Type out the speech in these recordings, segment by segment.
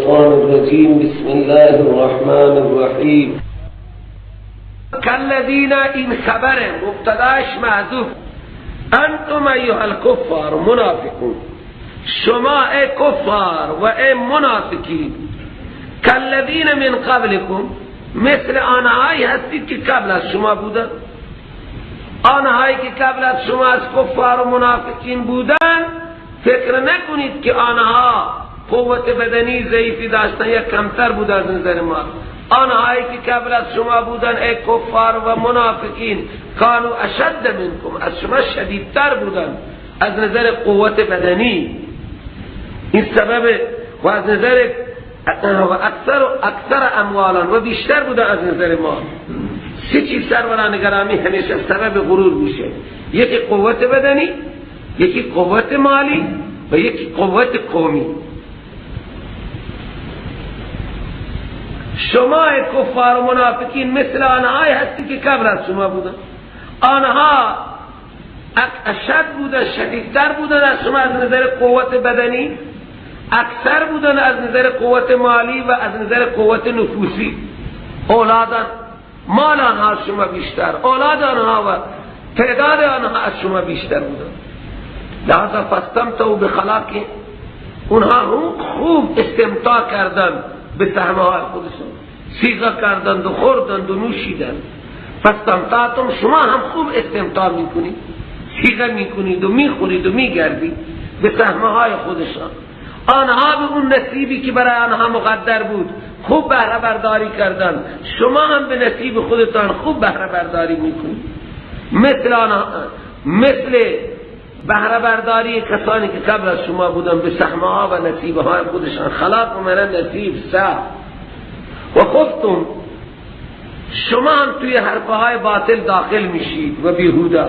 الشیطان الرجیم. بسم الله الرحمن الرحیم. کالذین، این خبر مبتداش محذوف. انتم ایها الکفار منافقون، شما ای کفار و ای منافقین، کالذین من قبلکم، مثل آنهایی هستید که قبل از شما بودن. آنهایی که قبل از شما از کفار و منافقین بودن، فکر نکنید که آنها قوت بدنی ضعیفی داشتن یا کمتر بود از نظر ما. آنهایی که قبل از شما بودن ای کفار و منافقین، کانوا اشد منکم، از شما شدیدتر بودن از نظر قوت بدنی. این سبب و از نظر و اکثر اموالان و بیشتر بودن از نظر ما. سه چیز سروران گرامی همیشه سبب غرور میشه: یکی قوت بدنی، یکی قوت مالی و یکی قوت قومی. شما کفار و منافقین مثل آنهایی هستی که قبل از شما بودن. آنها اشد بودن، شدیدتر بودن از شما از نظر قوت بدنی، اکثر بودن از نظر قوت مالی و از نظر قوت نفوسی. اولادان، مال آنها از شما بیشتر، اولاد آنها و تعداد آنها از شما بیشتر بودن. لہذا فاستمتعوا بخلاقهم، اونها خوب استمتاع کردن به سهمهای خودشون، صیغه کردند و خوردند و نوشیدند. فاستمتعتم، شما هم خوب استمتاع میکنید، صیغه میکنید و میخورید و میگردید به سهمهای خودشان. آنها به اون نصیبی که برای آنها مقدر بود خوب بهره برداری کردند، شما هم به نصیب خودتان خوب بهره برداری میکنید. مثل آنها، مثل بهره برداری کسانی که قبل از شما بودن به سهمها و نصیبهای خودشان. خلاق من نصیب سهم و خفتم، شما هم توی حرفهای باطل داخل میشید و بیهوده،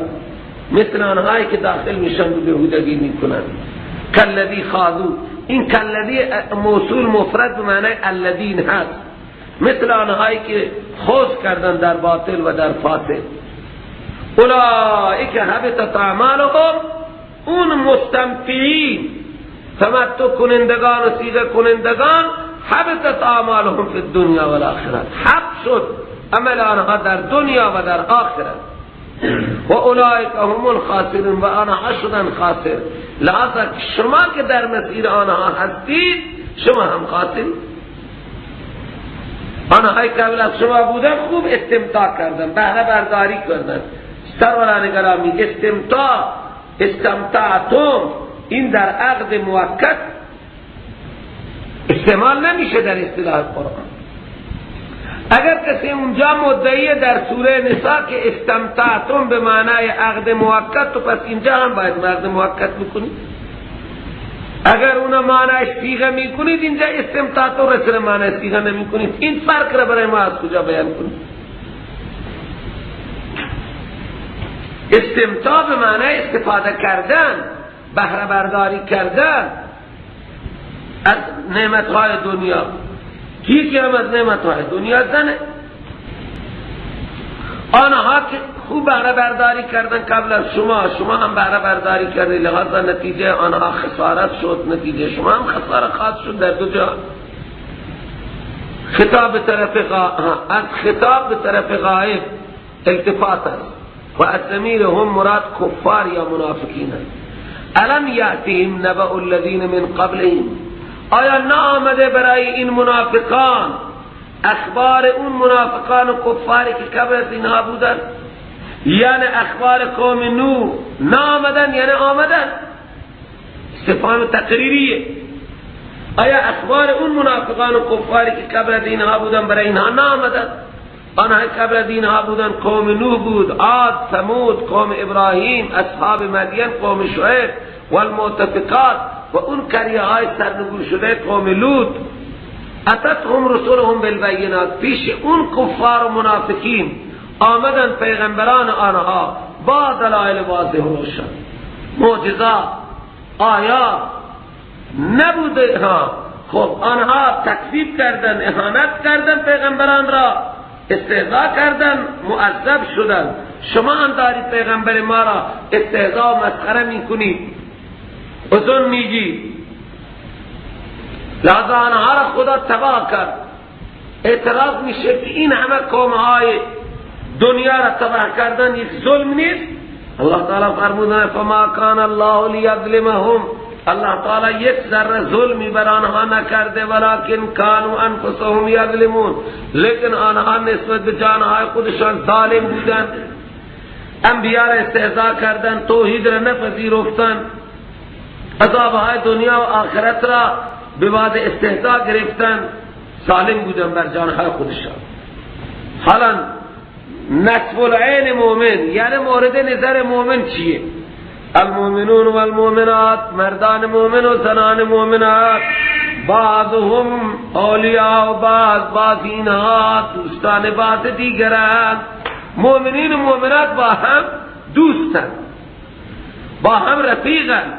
مثل آنهایی که داخل میشن و بیهودگی میکنن. کالذی خاضو، این کالذی موصول مفرد به معنی الذین هست، مثل آنهایی که خوض کردن در باطل و در فاسد. اولئک حبطت اعمالهم، اون مستمتعین، تمتع کنندگان و صیغه کنندگان، حبطت اعمالهم فی الدنیا والآخرت، حبط شد عمل آنها در دنیا و در آخرت. و اولئک هم الخاسرون، و آنها شدن خاسر. لہذا شما که در مسیر آنها هستید شما هم خاسرید. آنهایی که قبل از شما بودن خوب استمتاع کردن، بهره برداری کردن. سروران گرامی، استمتاع، استمتعتم، این در عقد موقت استعمال نمیشه در اصطلاح قرآن. اگر کسی اونجا مدعی در سوره نساء که استمتعتم به معنای عقد موقت، تو پس اینجا هم باید عقد موقت بکنید. اگر اون معنیش صیغه میکنید، اینجا استمتعتم رسل معنی صیغه نمیکنید. این فرق را برای ما از کجا بیان کنید؟ استمتاع به معنی استفاده کردن، بهره برداری کردن از نعمتهای دنیا. کی هم از نعمتهای دنیا زنه. آنها که خوب بهره برداری کردن قبل از شما، شما هم بهره برداری کردید، لذا نتیجه آنها خسارت شد، نتیجه شما هم خسارت خواهد شد در دو جهان. خطاب طرف از خطاب به طرف غائب التفات است و از ضمیر هم مراد کفار یا منافقین. الم یأتیهم نبأ الذین من قبلهم، آیا نآمده برای این منافقان اخبار اون منافقان و کفاری که قبل از اینها بودن؟ یعنی اخبار قوم نوح نآمدن، یعنی آمدن، استفهام تقریریه. آیا اخبار اون منافقان و کفاری که قبل از اینها بودن برای اینها نآمدن؟ آنها قبل از اینها بودن، قوم نوح بود، عاد، ثمود، قوم ابراهیم، اصحاب مدین، قوم شعیب والمؤتفقات و اون قریه های سرنگون شده قوم لوط. اتتهم رسولهم بالبینات، پیش اون کفار و منافقین آمدن پیغمبران آنها با دلایل واضح و روشن، معجزات، آیات نبوده ها. خب آنها تکذیب کردن، اهانت کردن پیغمبران را، استهزا کردن، معذب شدن. شما هم دارید پیغمبر ما را استهزا و مسخره میکنید، اذن میگی. لذا آنها را خدا تباه کرد. اعتراض میشه که این همه قومهای دنیا را تباه کردن یک ظلم نیست؟ الله تعالی فرمودن فما کان الله لیظلمهم، الله تعالی یک ذره ظلمی بر آنها نکرده، ولکن کانوا انفسهم یظلمون، لیکن آنها نسبت به جانهای خودشان ظالم بودند. انبیاء را استهزاء کردند، توحید را نپذیرفتند، عذابهای دنیا و آخرت را به بعد استهزاء گرفتند، ظالم بودند بر جانهای خودشان. حالا نصب العین مومن یعنی مورد نظر مومن چیه؟ المؤمنون والمؤمنات، مردان مومن و زنان مؤمنات، بعضهم اولیاء بعض، بعض اینها دوستان بعض دیگران. مؤمنین و مؤمنات با هم دوستند، با هم رفیقند.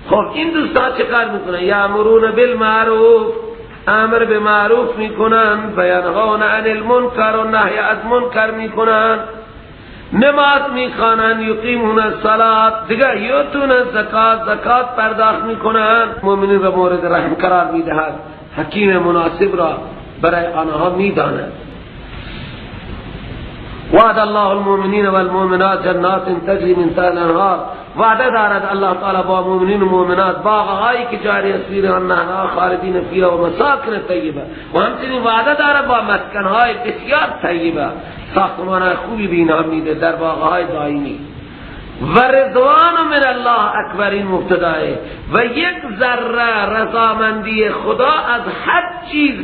خب این دوستان چه کار میکنن؟ یامرون بالمعروف، امر به معروف میکنن، و ینهون عن المنکر، و نهی از منکر میکنن، نماز میخوانن، یقیمون الصلاة، دیگه یؤتون الزکات، زکات پرداخت میکنن. مؤمنین را مورد رحم قرار میدهد، حکیم مناسب را برای آنها میداند. وعد الله المؤمنین والمؤمنات جنات تجری من تحتها الانهار، وعده دارد الله تعالی با مؤمنین و مؤمنات باغهایی که جاری است زیر آن نهرها خالدین فیها و مساکن طیبه، و همچنین وعده دارد با مسکنهای بسیار طیبه، ساختمانهای خوبی به اینها میده در باغهای دائمی. و رضوان من الله اکبر، این مبتداه، و یک ذره رضامندی خدا از هر چیز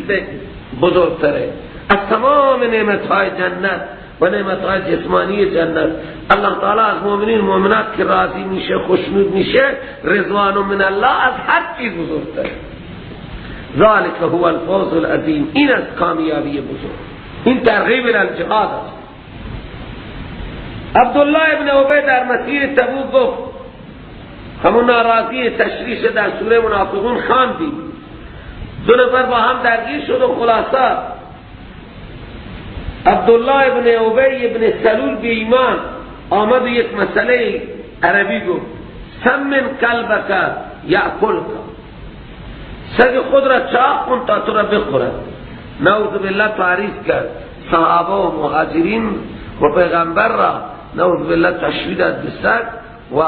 بزرگتره، از تمام نعمتهای جنت و نعمتهای جسمانی جنت. الله تعالی از مؤمنین مؤمنات که راضی میشه، خوشنود میشه، رضوان من الله از هر چیز بزرگتره. ذالک هو الفوز العظیم، این از کامیابی بزرگ، این ترغیب الجهاد است. عبدالله ابن ابی در مسیر تبوک گفت، همون ناراضی تشریح در سوره منافقون خواندیم، دو نفر با هم درگیر شد و خلاصه عبدالله ابن ابی ابن سلول بی ایمان آمد و یک مسئله عربی گفت، سمن کلبک یأکلک، سگ خود را چاق کن تا تو را بخورد. نعوذ بالله تعریف کرد صحابه و مهاجرین و پیغمبر را، نعوذ بالله تشویق داد به سگ و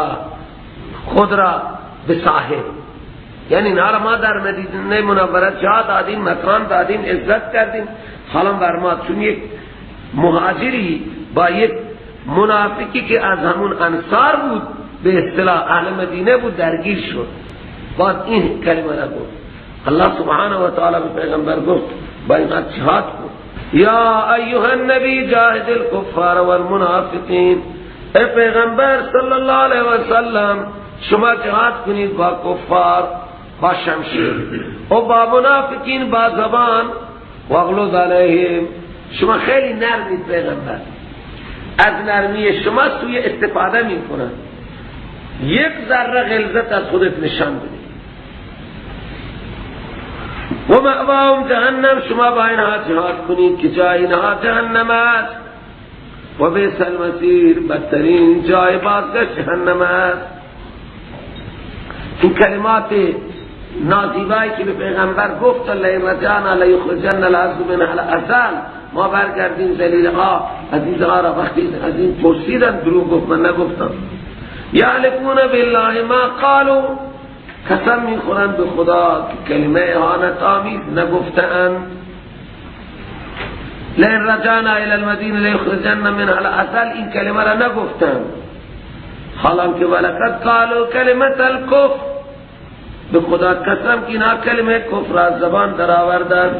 خود را به صاحب. یعنی اینها را ما در مدینه منوره جا دادیم، مکان دادیم، عزت کردیم، حالا بر ما چون یک مهاجری با یک منافقی که از همون انصار بود، به اصطلاح اهل مدینه بود، درگیر شد، باز این کلمه را گفت. الله سبحانه و تعالی به پیغمبر گفت با اینها جهاد کن، یا ایها النبی جاهد الکفار والمنافقین، ای پیغمبر صلی الله علیه وسلم شما جهاد کنید با کفار با شمشیر و با منافقین با زبان، واغلظ علیهم، شما خیلی نرمید پیغمبر، از نرمی شما سوی استفاده میکنن، یک ذره غلظت از خودت نشان بده. و مأواهم جهنم، شما با اینها جهاد کنید که جای اینها جهنم است، و بئس المصیر، بدترین جای بازگشت جهنم است. این کلمات نازیبایی که به پیغمبر گفت لئن رجعنا لیخرجن العز منها الاذل، ما برگردیم ذلیلها عزیزها را، وقتی از این پرسیدن دروغ گفت، من نگفتم. یحلفون بالله ما قالوا، قسم میخورند به خدا که کلمه اهانت آمیز نگفتند. لئن رجعنا الی المدینه لیخرجن منها الاذل، این کلمه را نگفتند، حالا که ولقد قالوا کلمة الکفر، به خدا قسم که اینها کلمه کفر از زبان درآوردند،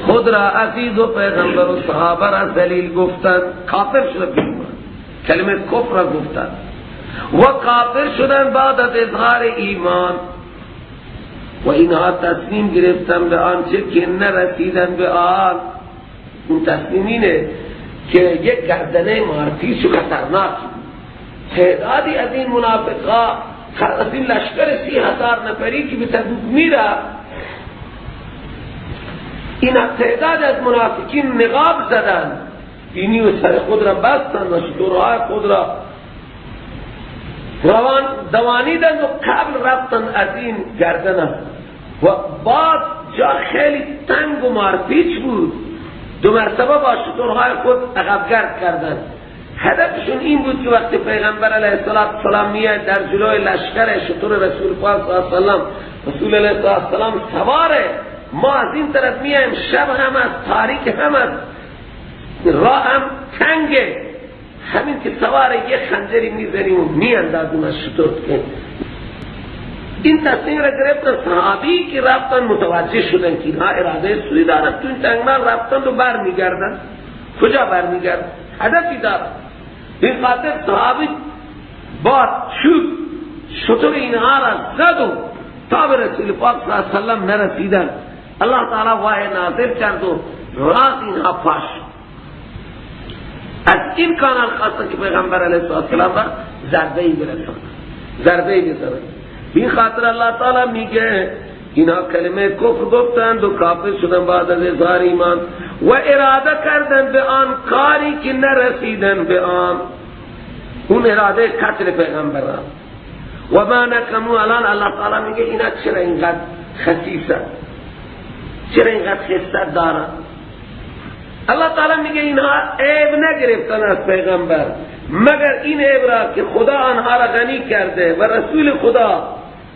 خود را عزیز و پیغمبر و صحابه را ذلیل گفتند، کافر شدند، کلمه کفر را گفتند و کافر شدند بعد از اظهار ایمان، و اینها تصمیم گرفتن به آنچه که نرسیدن به آن. اون تصمیم اینه که یک گردنه مارپیچ و خطرناک، تعدادی از این منافقا، از این لشکر 30,000 نفری که به تبوک میره، این تعداد از منافقین نقاب زدن، بینی و سر خود را بستن و شترهای خود را روان دوانیدن و قبل رفتن از این گردنه و بعد جا خیلی تنگ و مارپیچ بود، دو مرتبه با شترهای خود عقبگرد کردن. هدفشون این بود که وقتی پیغمبر علیه السلام میاد در جلوی لشکر شتر رسول پاک صلی الله علیه و سلم، رسول علیه السلام سواره، ما از این طرف میایم، شب هم از تاریک هم از راه هم تنگه، همین که سواره یه خنجری میزنیم و میاندازیم از شتر. که این تصمیم را گرفتن صحابی که رفتن متوجه شدن که اینها اراده سوی دارن، تو این تنگمر رفتن و برمیگردن. کجا برمیگردن؟ هدفی دارن. این خاطر صحابی با چوب شتر اینها را زد و تا به رسول پاک صلی الله علیه وسلم نرسیدن. الله تعالی وحی نازل کرد و راز اینها فاش. از این کانال خواستن که پیغمبر علیه السلام را ضربه ای برسانند، ضربه ای بزنند. این خاطر الله تعالی میگه اینا کلمه کفر گفتند و کافر شدن بعد از اظهار ایمان و اراده کردن به آن کاری که نرسیدن به آن، اون اراده قتل پیغمبر را. و ما نکمو، الان الله تعالی میگه اینا چرا اینقدر خسیسه، چرا اینقدر خست دارن؟ الله تعالی میگه اینها عیب نگرفتن از پیغمبر، مگر این عیب را که خدا آنها را غنی کرده و رسول خدا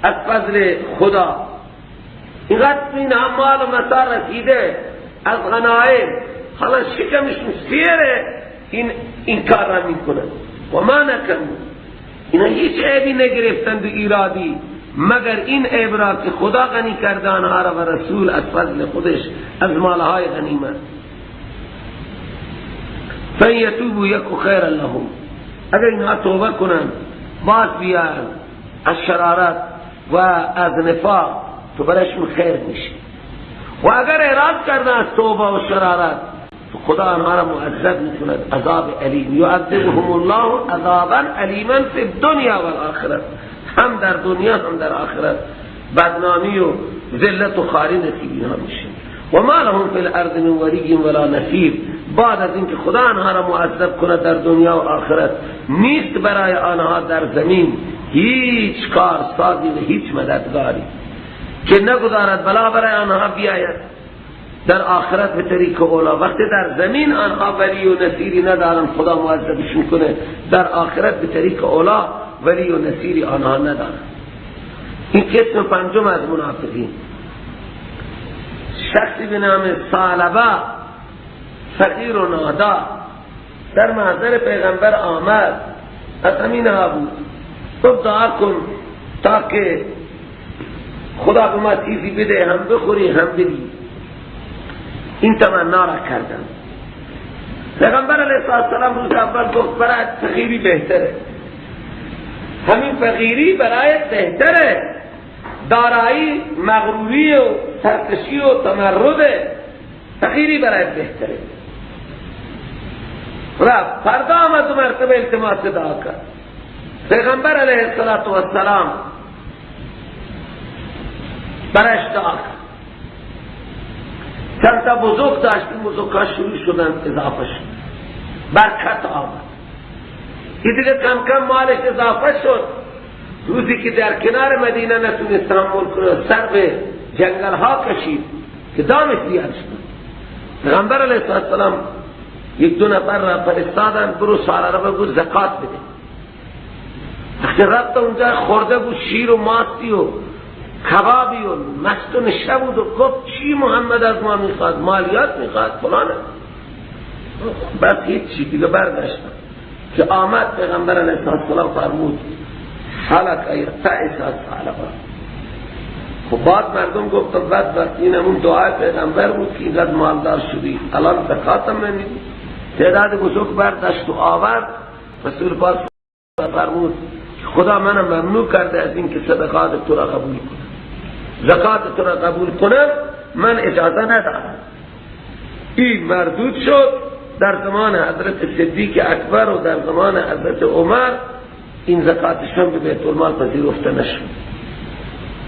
از فضل خدا. اینقدر اینها مال و متاع رسیده از غنایم، حالا شکمشون سیره، این کار را میکنن. و ما نکمو، اینا هیچ عیبی نگرفتن به ایرادی، مگر این عیب را که خدا غنی کرده آنها را و رسول از فضل خودش از مالهای غنیمت. فَإِنْ يَتُوبُوا يَكُ خَيْرًا لَهُمْ، اگر اینها توبه کنند، باز بیان از شرارت و از نفاق، تو برایشون خیر میشه. و اگر اعراض کردن از توبه و شرارت، تو خدا آنها را معذب میکند عذاب الیم. یعذبهم الله عذابا الیما فی الدنیا والآخرة، هم در دنیا هم در آخرت بدنامی و ذلت و خواری نصیب اینها میشه. و ما لهم فی الارض من ولی ولا نصیر، بعد از اینکه خدا آنها را معذب کند در دنیا و آخرت، نیست برای آنها در زمین هیچ کار سازی و هیچ مددگاری که نگذارد بلا برای آنها بیاید در آخرت به طریق اولا. وقتی در زمین آنها ولی و نصیری ندارن، خدا معذبشون کنه، در آخرت به طریق اولا ولی و نصیری آنها ندارن. این قسم پنجم از منافقین، شخصی به نام ثعلبه، فقیر و نادار، در محضر پیغمبر آمد، از همین ها بود، گفت دعا کن تا که خدا به ما چیزی بده، هم بخوری هم بدی. این تمنا را کردن. پیغمبر علیه السلام روز اول گفت برای فقیری بهتره، همین فقیری برای بهتره، دارایی مغروری و سرکشی و تمرده، فقیری برای بهتره. رفت فردا آمد و مرتبه التماس دعا کرد. پیغمبر علیه السلام برایش دعا کرد. چند تا بزرگ داشت، این بزرگ ها شروع شدن اضافه شد، برکت آمد. این دیگه کم کم مالش اضافه شد. روزی که در کنار مدینه نتونست تحمل کنه، سر به جنگل ها کشید که دامش زیاد شد. پیغمبر علیه السلام یک دو نفر را فرستادن، برو سارا را بگو زکات بده. وقتی رفت اونجا خورده بود شیر و ماستی و کبابی و مست و نشه بود و گفت چی محمد از ما میخواد، مالیات میخواد فلانه. بس هیچ چی دیگه برگشتن که آمد پیغمبر علیه السلام فرمود حلق ای تعس از ثعلبه. خب بعد مردم گفتن بعد وقتی این همون دعای پیغمبر بود که اینقدر مالدار شدی، الان زکات هم نمیدی. تعداد بزرگ برداشت و آورد. رسول پاک فرمود خدا منم ممنوع کرده از این که صدقات تو را قبول کنم، زکات تو را قبول کنم، من اجازه ندارم. این مردود شد. در زمان حضرت صدیق اکبر و در زمان حضرت عمر این زکاتشون به بیت المال پذیرفته نشد.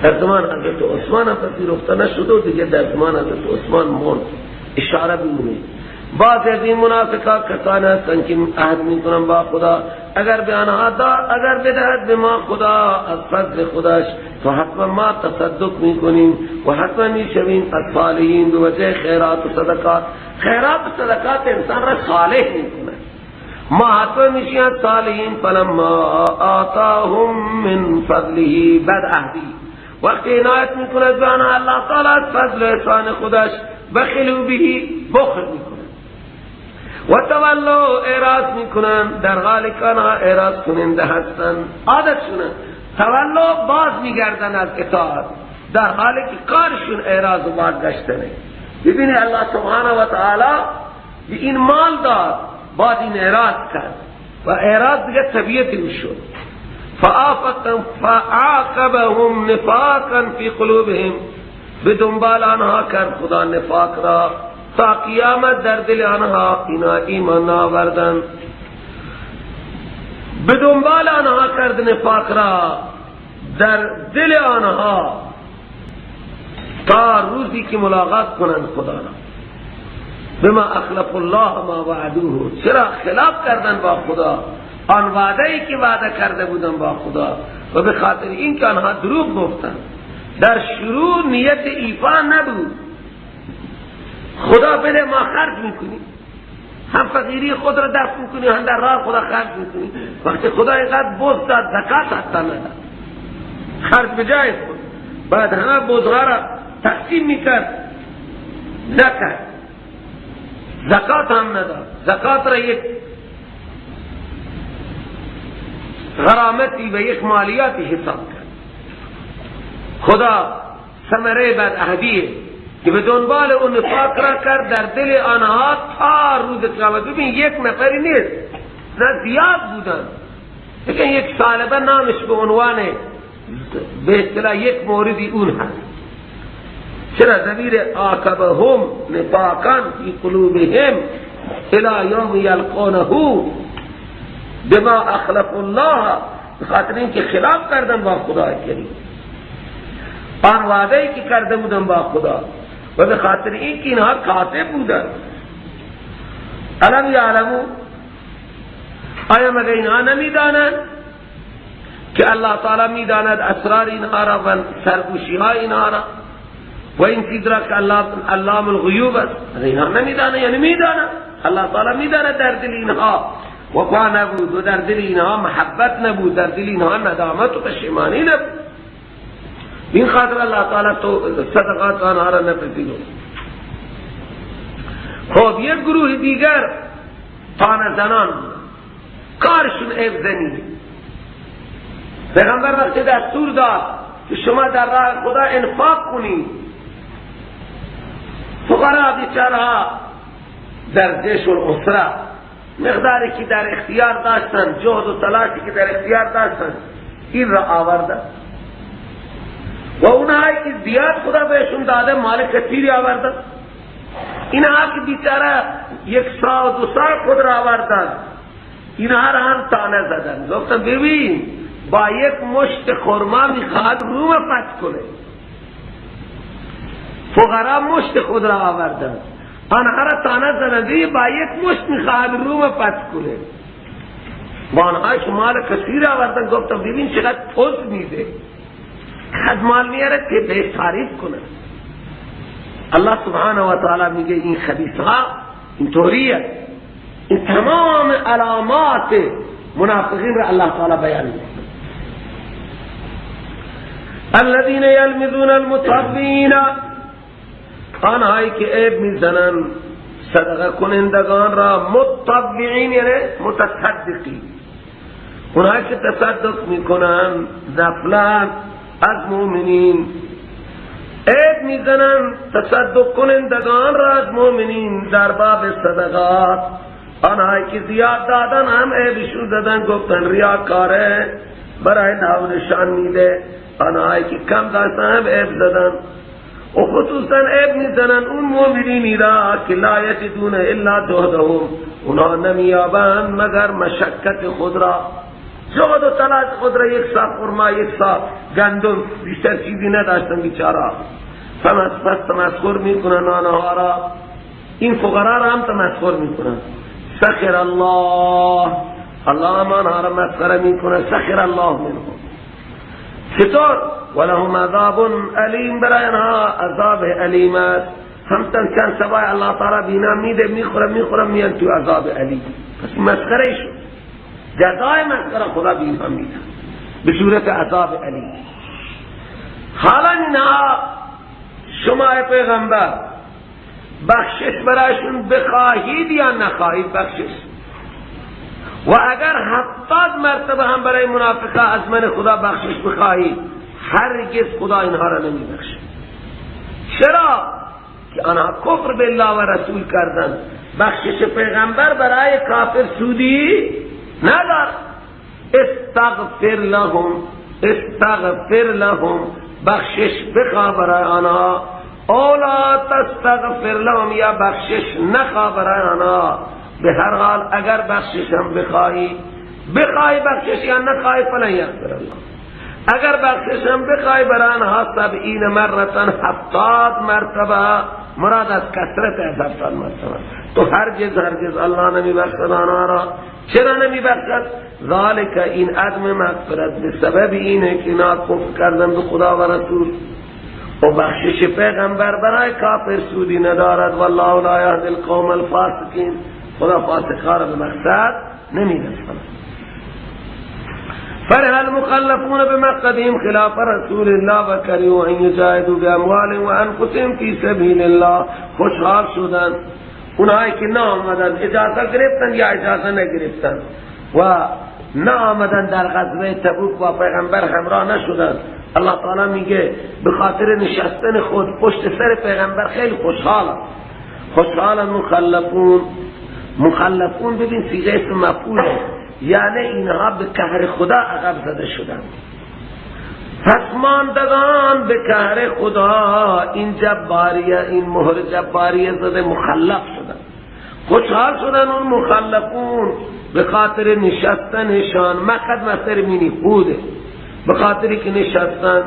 در زمان حضرت عثمان هم پذیرفته نشد و دیگه در زمان حضرت عثمان مرد. اشاره به اونه. بعض از این منافقا کسان هستند که عهد میکنن با خدا، اگر به آنها اگر بدهد به ما خدا از فضل خودش تو حتما ما تصدق میکنیم و حتما میشویم از صالحین، به وجه خیرات و صدقات. خیرات و صدقات انسان را صالح میکنه. ما حتما میشیم از صالحین. فلما آتاهم من فضله، بد عهدی وقتی عنایت میکند به آنها الله تعالی از فضل و احسان خودش، بخلوا به، بخل میکنن و تولوا، اعراض میکنن، در حال که آنها اعراض کننده هستند. عادتشونه تولوا، باز میگردن از اطاعت، در حالی که کارشون اعراض و بازگشتنه. ببینی الله سبحانه و تعالی این مال داد، بعد این اعراض کرد و اعراض دیگه طبیعت او شد. فعاقبهم نفاقا فی قلوبهم، به دنبال آنها کرد خدا نفاق را تا قیامت در دل آنها اینا ایمان نآوردند. به دنبال آنها کرد نفاق را در دل آنها تا روزی که ملاقات کنند خدا را. بما اخلف الله ما وعدوه، چرا خلاف کردن با خدا آن وعده ای که وعده کرده بودن با خدا، و به خاطر اینکه آنها دروغ گفتند. در شروع نیت ایفا نبود، خدا بده ما خرج میکنیم، هم فقیری خود را دفع میکنیم، هم در راه خدا خرج میکنیم. وقتی خدا اینقدر بز داد، زکات حتی نداد، خرج به جای خود، بعد همه بزها را تقسیم میکرد، نکرد، زکات هم نداد. زکات را یک غرامتی و یک مالیاتی حساب کرد. خدا ثمره بد عهدیه که به دنبال اون نفاق را کرد در دل آنها تا روز قیامت. ببین یک نفری نیست، نه زیاد بودن، لیکن یک سالبه نامش به عنوان به اصطلاح یک موردی اون هست. چرا ضمیر عاقبهم نفاقا فی قلوبهم الی یوم یلقونه بما اخلف الله، بخاطر اینکه خلاف کردن با خدا کریم، آن وعده که کرده بودن با خدا، و به خاطر اینکه اینها کاتب بودن. الم یعلمو، آیا مگر اینها نمیدانند که الله تعالی میداند اسرار اینها را و سرگوشی های اینها را و این چیز را که الله علام الغیوب است؟ اینها نمیدانند، یعنی میدانند، الله تعالی میداند در دل اینها وفا نبود و در دل اینها محبت نبود، در دل اینها ندامت و پشیمانی نبود. این خاطر الله تعالی تو صدقات آنها را نپذیرفت. خب یک گروه دیگر طعنه زنان، کارشون عیب زنی. پیغمبر وقتی دستور داد که شما در راه خدا انفاق کنید، فقرا بیچاره‌ها در جیش العسره مقداری که در اختیار داشتن، جهد و تلاشی که در اختیار داشتن، این را آوردن و اونهایی که زیاد خدا بهشون داده مال کثیری آوردن. اینها که بیچاره یک سا و دو سا خود را آوردن، اینها را هم طعنه زدن، گفتن ببین با یک مشت خرما میخواد روم فتح کنه. فقرا مشت خود را آوردن، آنها را طعنه زدن، با یک مشت میخواد روم فتح کنه. با آنها که مال کثیر آوردن، گفتن ببین چقدر پوز میده، خد مال میاره که بهش تعریف کنه. الله سبحانه و تعالی میگه این خبیث ها اینطوریه، این تمام علامات منافقین را الله تعالی بیان میکنه. الذين يلمزون المطوعین، آنهایی که عیب میزنن صدقه کنندگان را، مطوعین یعنی متصدقین، اونهایی که تصدق میکنن نفلا از مؤمنین، عیب میزنن تصدق کنندگان را از مؤمنین در باب صدقات. آنهایی که زیاد دادن هم عیبشون زدن، گفتن ریاکاره، برای نام نشان میده. آنهایی که کم داشتن هم عیب زدن، و خصوصا عیب میزنن اون مؤمنینی را که لا یجدون الا جهدهم، اونها نمیابند مگر مشقت خود را، جهد و تلاش خود را. یک سا خرما، یک سا گندم، بیشتر چیزی نداشتن بیچارا. پس تمسخر میکنن آنها را. این فقرا را هم تمسخر میکنن. سخر الله، الله هم آنها را مسخره میکنه. سخر الله منهم. چطور؟ ولهم عذاب علیم، برای آنها عذاب علیم است. همتن چند سبای الله تعالی بینا میده، میخورم میخورم میان تو عذاب علیم. پس مسخره شد، جزای مسخره خدا بینا میده به صورت عذاب علیم. حالا اینها شما پیغمبر بخشش برایشون بخواهید یا نخواهید بخشش، و اگر 70 مرتبه هم برای منافقه از من خدا بخشش بخواهید، هرگز خدا اینها را نمی بخشه. چرا؟ که آنها کفر بالله و رسول کردن. بخشش پیغمبر برای کافر سودی ندارد. استغفر لهم، استغفر لهم، بخشش بخواه برای آنها. او لا تستغفر لهم، یا بخشش نخواه برای آنها. به هر حال اگر بخشش هم بخواهی، بخواهی بخشش یا نخواهی، فلن یغفر الله. اگر بخشش هم بخواهی برای آنها 70 مرتن، 70 مرتبه، مراد از کثرت از 70 مرتبه، تو هرگز هرگز الله نمی بخشد آنها را. چرا نمی بخشد؟ ذالک، این عدم مغفرت به سبب اینه که اینا کفر کردن به خدا و رسول، و بخشش پیغمبر برای کافر سودی ندارد. والله لا یهدی القوم الفاسقین، خدا فاسقها را به مقصد نمیرساند. فرح المخلفون بمقعدهم خلاف رسول الله و کرهوا ان یجاهدوا باموالهم و انفسهم فی سبیل الله. خوشحال شدن اونایی که نه آمدن، اجازه گرفتن یا اجازه نگرفتن و نه آمدن در غزوه تبوک با پیغمبر همراه نشدن. الله تعالی میگه به خاطر نشستن خود پشت سر پیغمبر خیلی خوشحالن. خوشحالن مخلفون. مخلفون ببین صیغه اسم مفعوله، یعنی اینها به قهر خدا عقب زده شدن. پس ماندگان به قهر خدا این جباریه، این مهر جباریه زده، مخلف شدن. خوشحال شدن اون مخلفون به خاطر نشستنشان. مقد مصدر مینی خوده، به خاطری که نشستن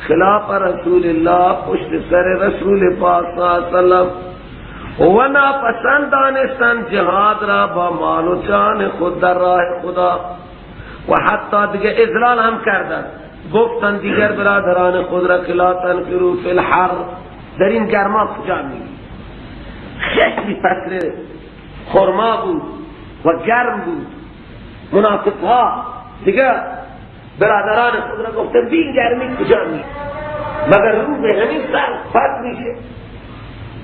خلاف رسول الله، پشت سر رسول پاک صلی اللہ علیہ وسلم، و ناپسند دانستن جهاد را با مال و جان خود در راه خدا، و حتی دیگه اذلال هم کردن. گفتن دیگر برادران خود را که لا تنفروا فی الحر، در این گرما کجا میری؟ خیلی فصل خرما بود و گرم بود. منافقها دیگه برادران خود را گفتن بین گرمی کجا میری؟ مگر رو به همین سر فت میشه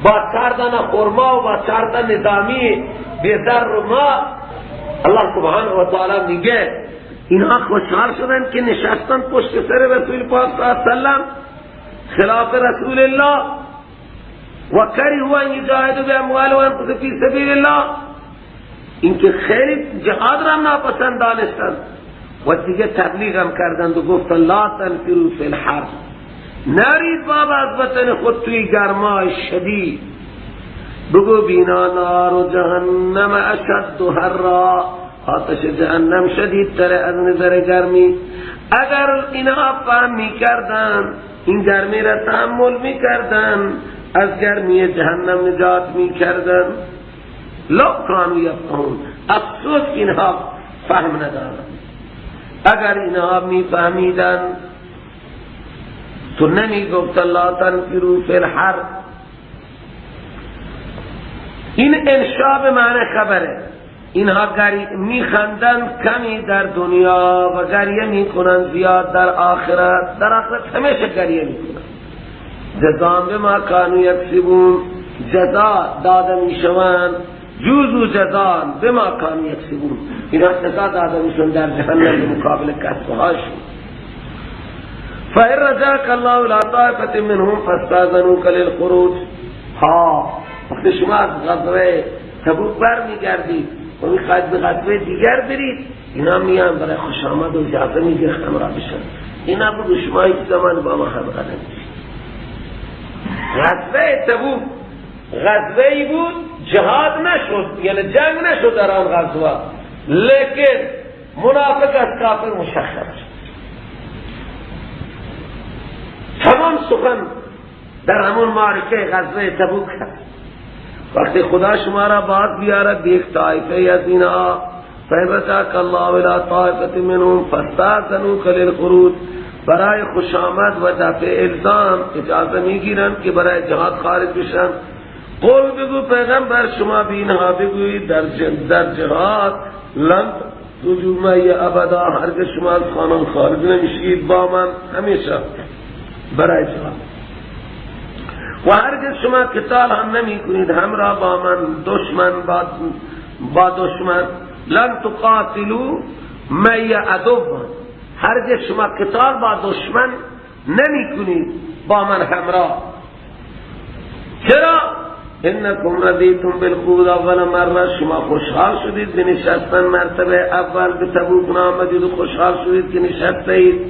با 4 دانه خرما و با 4 تا نظامی به در و ما. الله سبحانه و تعالی میگه اینها خوشحال شدن که نشستن پشت سر رسول پاک صلی اللہ علیہ وسلم خلاف رسول الله، و کرهوا ان یجاهدوا باموالهم و انفسهم فی سبیل الله، اینکه خیلی جهاد را ناپسند دانستند و دیگه تبلیغ هم کردند و گفتن لا تنفروا فی الحر، نرید بابا از وطن خود توی گرمای شدید. بگو بینا نار و جهنم اشد حرا، آتش جهنم شدید تر از نظر گرمی. اگر اینها فهم می کردن، این گرمی را تحمل می کردن، از گرمی جهنم نجات می کردن. لو کانوا یفقهون، افسوس اینها فهم ندارن. اگر اینها می فهمیدن تو نمی گفت لا تنفروا فی الحر. این انشاء به معنی خبره. اینها میخندن کمی در دنیا و گریه میکنن زیاد در آخرت. در آخرت همیشه گریه میکنن. جزا بما کانوا یکسبون، جزا داده میشوند، جزو جزا بما کانوا یکسبون. اینها جزا داده میشوند در جهنم به مقابل کسبهاشون. فإن رجاك الله إلى طائفة منهم فاستأذنوك للخروج. ها وقتی شما از غزوه تبوک برمیگردید و میخواید به غزوه دیگر برید، اینا میان برای خوش آمد و اجازه میگیرن همراه بشن. اینا بگو شما هیچ زمان با ما همراه نمیشید. غزوه تبوک غزوه ای بود جهاد نشد، یعنی جنگ نشد در آن غزوه، لیکن منافق از کافر مشخص شد. تمام سخن در همون معرکه غزوه تبوک هست. وقتی خدا شما را باز بیارد به یک طایفه از اینها، فإن رجعک الله الی طائفة منهم فاستأذنوک للخروج، برای خوشامد و دفع الزام اجازه میگیرند که برای جهاد خارج بشن. قول بگو پیغمبر شما به اینها بگویید در جهاد لن تخرجوا معی ابدا، هرگز شما از خانه خارج نمیشید با من همیشه برای جهاد، و هرگز شما قتال هم نمی کنید همراه با من دشمن با دشمن. لن تقاتلوا معی عدوا، هرگز شما قتال با دشمن نمی کنید با من همراه. چرا؟ انکم رضیتم بالقعود اول مره، شما خوشحال شدید به نشستن مرتبه اول، به تبوک نامدید و خوشحال شدید که نشسته اید،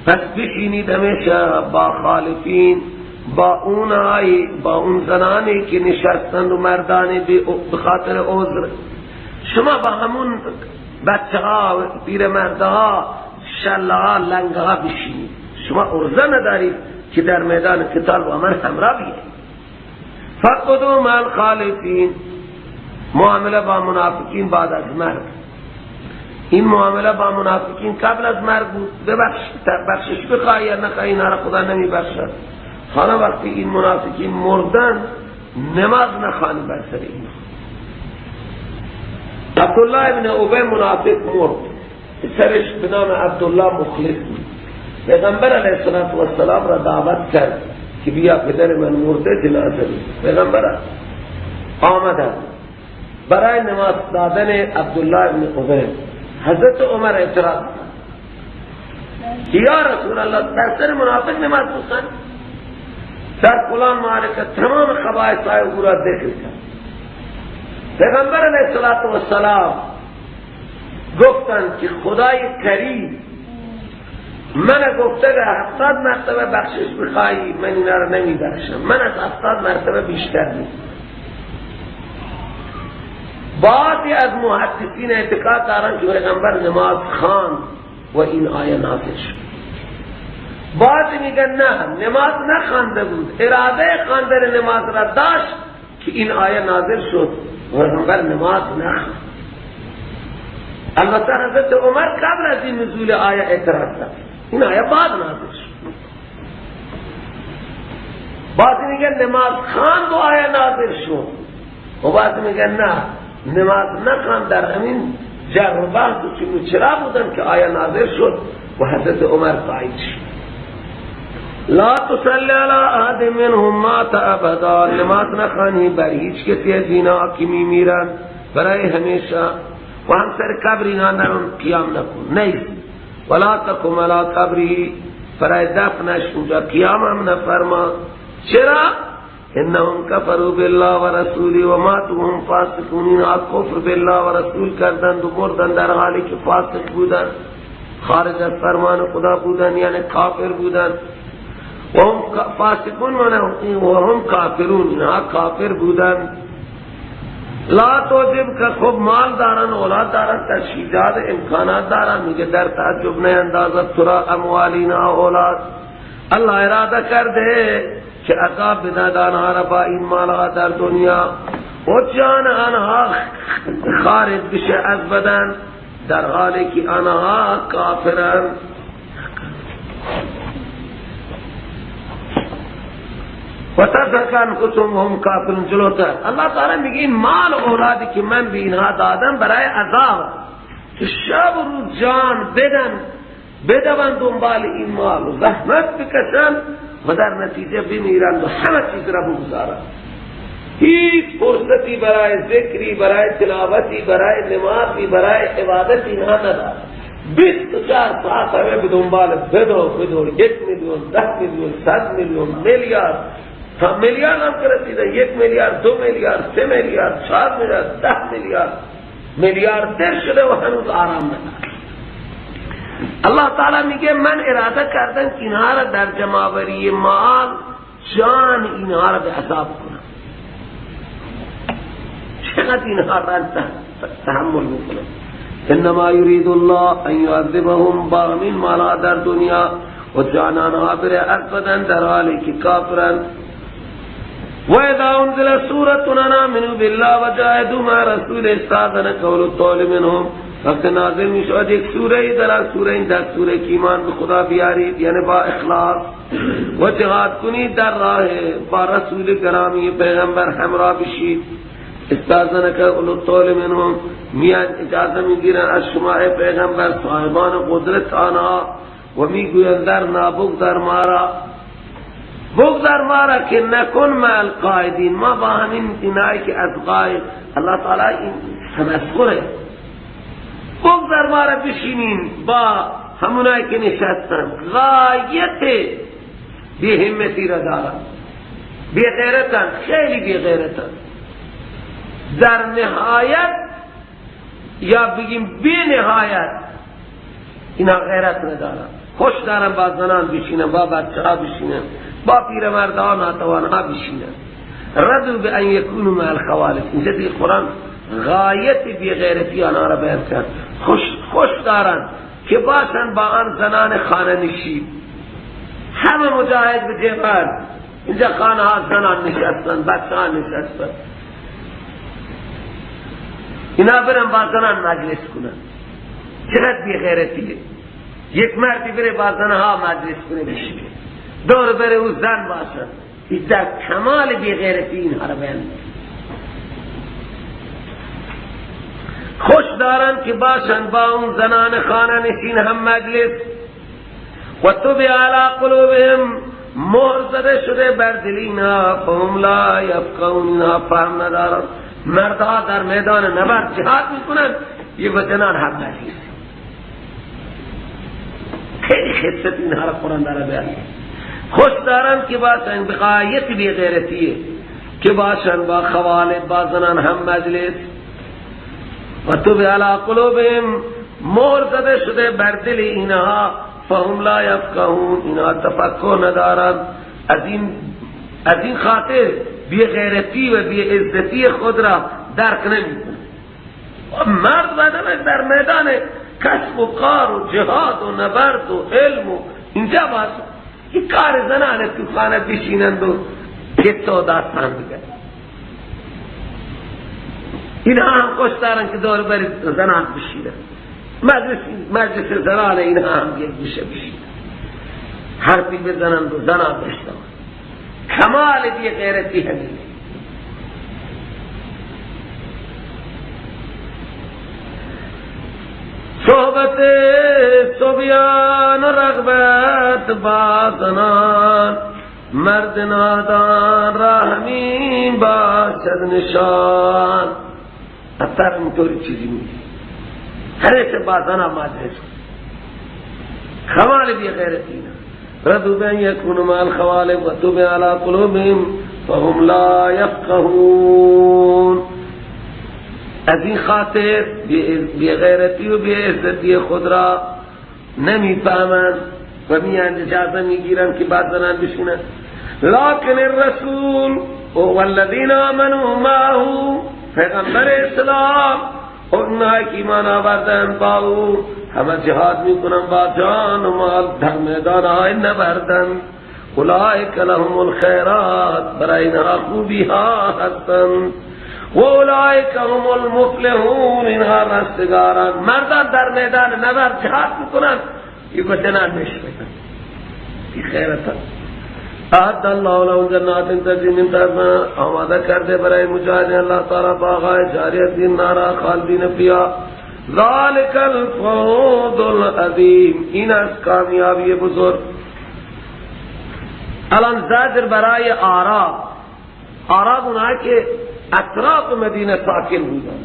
پس بشینید همیشه با خالفین، با اون زنانی که نشستند و مردانی به خاطر عذر. شما با همون بچه ها، پیر مردها، شله ها، لنگه ها بشینید، شما عرضه ندارید که در میدان قتال با من همراه بیایید. فقدوا مع الخالفین، معامله با منافقین بعد از مرگ. این معامله با منافقین قبل از مرگ بود، بخشش بخوای یا نخوای اینا را خدا نمی بخشد. حالا وقتی این منافقین مردن نماز نخوانی بر سر اینا. عبدالله ابن ابی منافق مرد، سرش به نام عبدالله مخلص بود. پیغمبر علیه السلام را دعوت کرد که بیا پدر من مرده جنازه بید. پیغمبر آمدن برای نماز دادن عبدالله ابن ابی. حضرت عمر اعتراض که یا رسول الله در سر منافق نماز بخوان، در فلان معرکه تمام خبائث های او را ذکر کرد. پیغمبر علیه السلام گفتند که خدای کریم من گفته که 70 مرتبه بخشش بخواهی من اینا را نمی بخشم، من از 70 مرتبه بیشتر نیست. بعضی از محدثین اعتقاد دارند که پیغمبر نماز خواند و این آیه نازل شد. بعضی میگن نه، نماز نخوانده بود، اراده خواندن نماز را داشت که این آیه نازل شد و پیغمبر نماز نخواند. البته حضرت عمر قبل از این نزول آیه اعتراض کرد، این آیه بعد نازل شد. بعضی میگن نماز خواند و آیه نازل شد، و بعضی میگن نه، نماز نخواند، در همین جر و بحث و چرا بودن که آیه نازل شد و حضرت عمر تایید شد. لا تصلی علی احد منهم مات ابدا، نماز نخوانی بر هیچ کسی از اینا که میمیرن برای همیشه، و هم سر قبر اینا نرون قیام نکن، نیست. ولا تقم علی قبره، برای دفنش اونجا قیام هم نفرما. چرا؟ انهم کفروا بالله و رسوله و ماتوا هم فاسقون، اینا کفر بالله و رسول کردند و مردند در حالی که فاسق بودند، خارج از فرمان خدا بودند، یعنی کافر بودند. و هم فاسقون و هم کافرون، اینها کافر بودند. لا توجب که خوب مال دارن، اولاد دارن، تشهیزات امکانات دارن، میگه در تعجب نه اندازت ترا اموالینا اولاد. الله اراده کرده که عذاب بدهد آنها را با این مالها در دنیا و جان آنها خارج بشه از بدن در حالی که آنها کافرن. و تزهق انفسهم هم کافرون. جلوتر الله تعالی میگه این مال اولادی که من به اینها دادم برای عذاب، که شب و روز جان بدن بدوند دنبال این مال و زحمت بکشن و در نتیجه بمیرند و همه چیز را بگذارند. هیچ فرصتی برای ذکری، برای تلاوتی، برای نمازی، برای عبادت اینها ندارد. 24 ساعت همه به دنبال بدو بدو، 1 میلیون، 10 میلیون، 100 میلیون، میلیارد، تا میلیارد هم که رسیده، 1 میلیارد، 2 میلیارد، 3 میلیارد، 4 میلیارد، 10 میلیارد، میلیاردر شده و هنوز آرام ندارد. الله تعالی میگه من اراده کردم که اینها را در جمع‌آوری مال جان اینها را به عذاب کنم. چقدر اینها را تحمل میکنم. انما یرید الله ان یعذبهم با من مالا در دنیا و جان آنها بره از بدن در حالی که کافرن. و اذا انزل سورة ان آمنوا بالله وجاهدوا مع رسول استاذنك اولو الطول منهم. وقت نازل می شود یک سوره در سوره، این در سوره که ایمان به خدا بیارید، یعنی با اخلاص، و جهاد کنید در راه با رسول گرامی پیغمبر همراه بشید. استاذنک اولو الطول منهم، میان اجازه میگیرن از شما ای پیغمبر صاحبان قدرت آنها، و میگویند در نابگذار ما را، بگذار ما را که نکن مع القاعدین. ما با همین اینایی که از قاعد الله تعالی این تمسخره، بگذار ما را بشینین با همونایی که نشستن، غایت بی همتی را دارن، بی غیرتن، خیلی بی غیرتن، در نهایت یا بگیم بی نهایت اینا غیرت ندارن. خوش دارن با زنان بشینن، با بچه ها بشینن، با پیرمردها ناتوانها بشینن. رضوا بان یکونوا مع الخوالف. اینجا دیگه قرآن غایت بی غیرتی آنها را بیان کرد. خوش دارن که باشن با آن زنان خانه نشین، همه مجاهد به جبهه، اینجا خانه ها زنان نشستن، بچه ها نشستن، اینا برن با زنان مجلس کنن. چقدر بی غیرتیه یک مردی بره با زنها مجلس کنه بشینه، دور بره او زن باشن. در کمال بی غیرتی اینها را بیان. خوش دارن که باشن با اون زنان خانه نشین هم مجلس. و طبع علی قلوبهم، مهر زده شده بر دل اینها، فهم لا یفقهون، اینها فهم ندارن. مردها در میدان نبرد جهاد میکنن، یه با زنان هم مجلس. خیلی خست اینها را قرآن داره بیان. خوش دارن که باشن بغایت بی غیرتیه که باشن با خوالد با زنان هم مجلس. و طبع علی قلوبهم، مهر زده شده بر دل اینها، فهم لا یفقهون، اینها تفکر ندارن. از این خاطر بی غیرتی و بی عزتی خود را درک نمیکنن. مرد بعد در میدان کسب و کار و جهاد و نبرد و علم و اینجا باشه، این کار زنان تو خانه بشینند و قصه و داستان بگن. اینها هم خوش دارن که دور بر زنان بشینن، مجلس زنان اینها هم یک گوشه بشینن، حرفی بزنند و زنان بشنون. کمال بی غیرتی همینه. صحبت صبیان و رغبت با زنان، مرد نادان را همین باشد نشان. اثر اینطوری چیزی میگه، همیشه با زنان مجلس. کمال بی غیرتی نه. رضوا بان یکونوا مع الخوالف وطبع علی قلوبهم فهم لا یفقهون. از این خاطر بی غیرتی و بی عزتی خود را نمیفهمند و میان اجازه میگیرند که بعد زنان بشینند. لکن الرسول والذین آمنوا معه، پیغمبر اسلام اونایی که ایمان آوردن با او همه جهاد میکنن با جان و مال در میدان های نبردن. اولئک لهم الخیرات، برای اینها خوبی ها هستند. و اولئک هم المفلحون، اینها رستگاران. مردان در میدان نبرد جهاد میکنن، یہ بچنان نشویدن بی خیرتن. اعد الله لهم جنات تجری من تحتها، آماده کرده برای مجاهدین الله تعالی باغهای جاریه دین نارا خالدین فیها، ذالک الفوز العظیم، این از کامیابی بزرگ. الان زجر برای اعراب، اعراب اونها که اطراف مدینه ساکن بودن،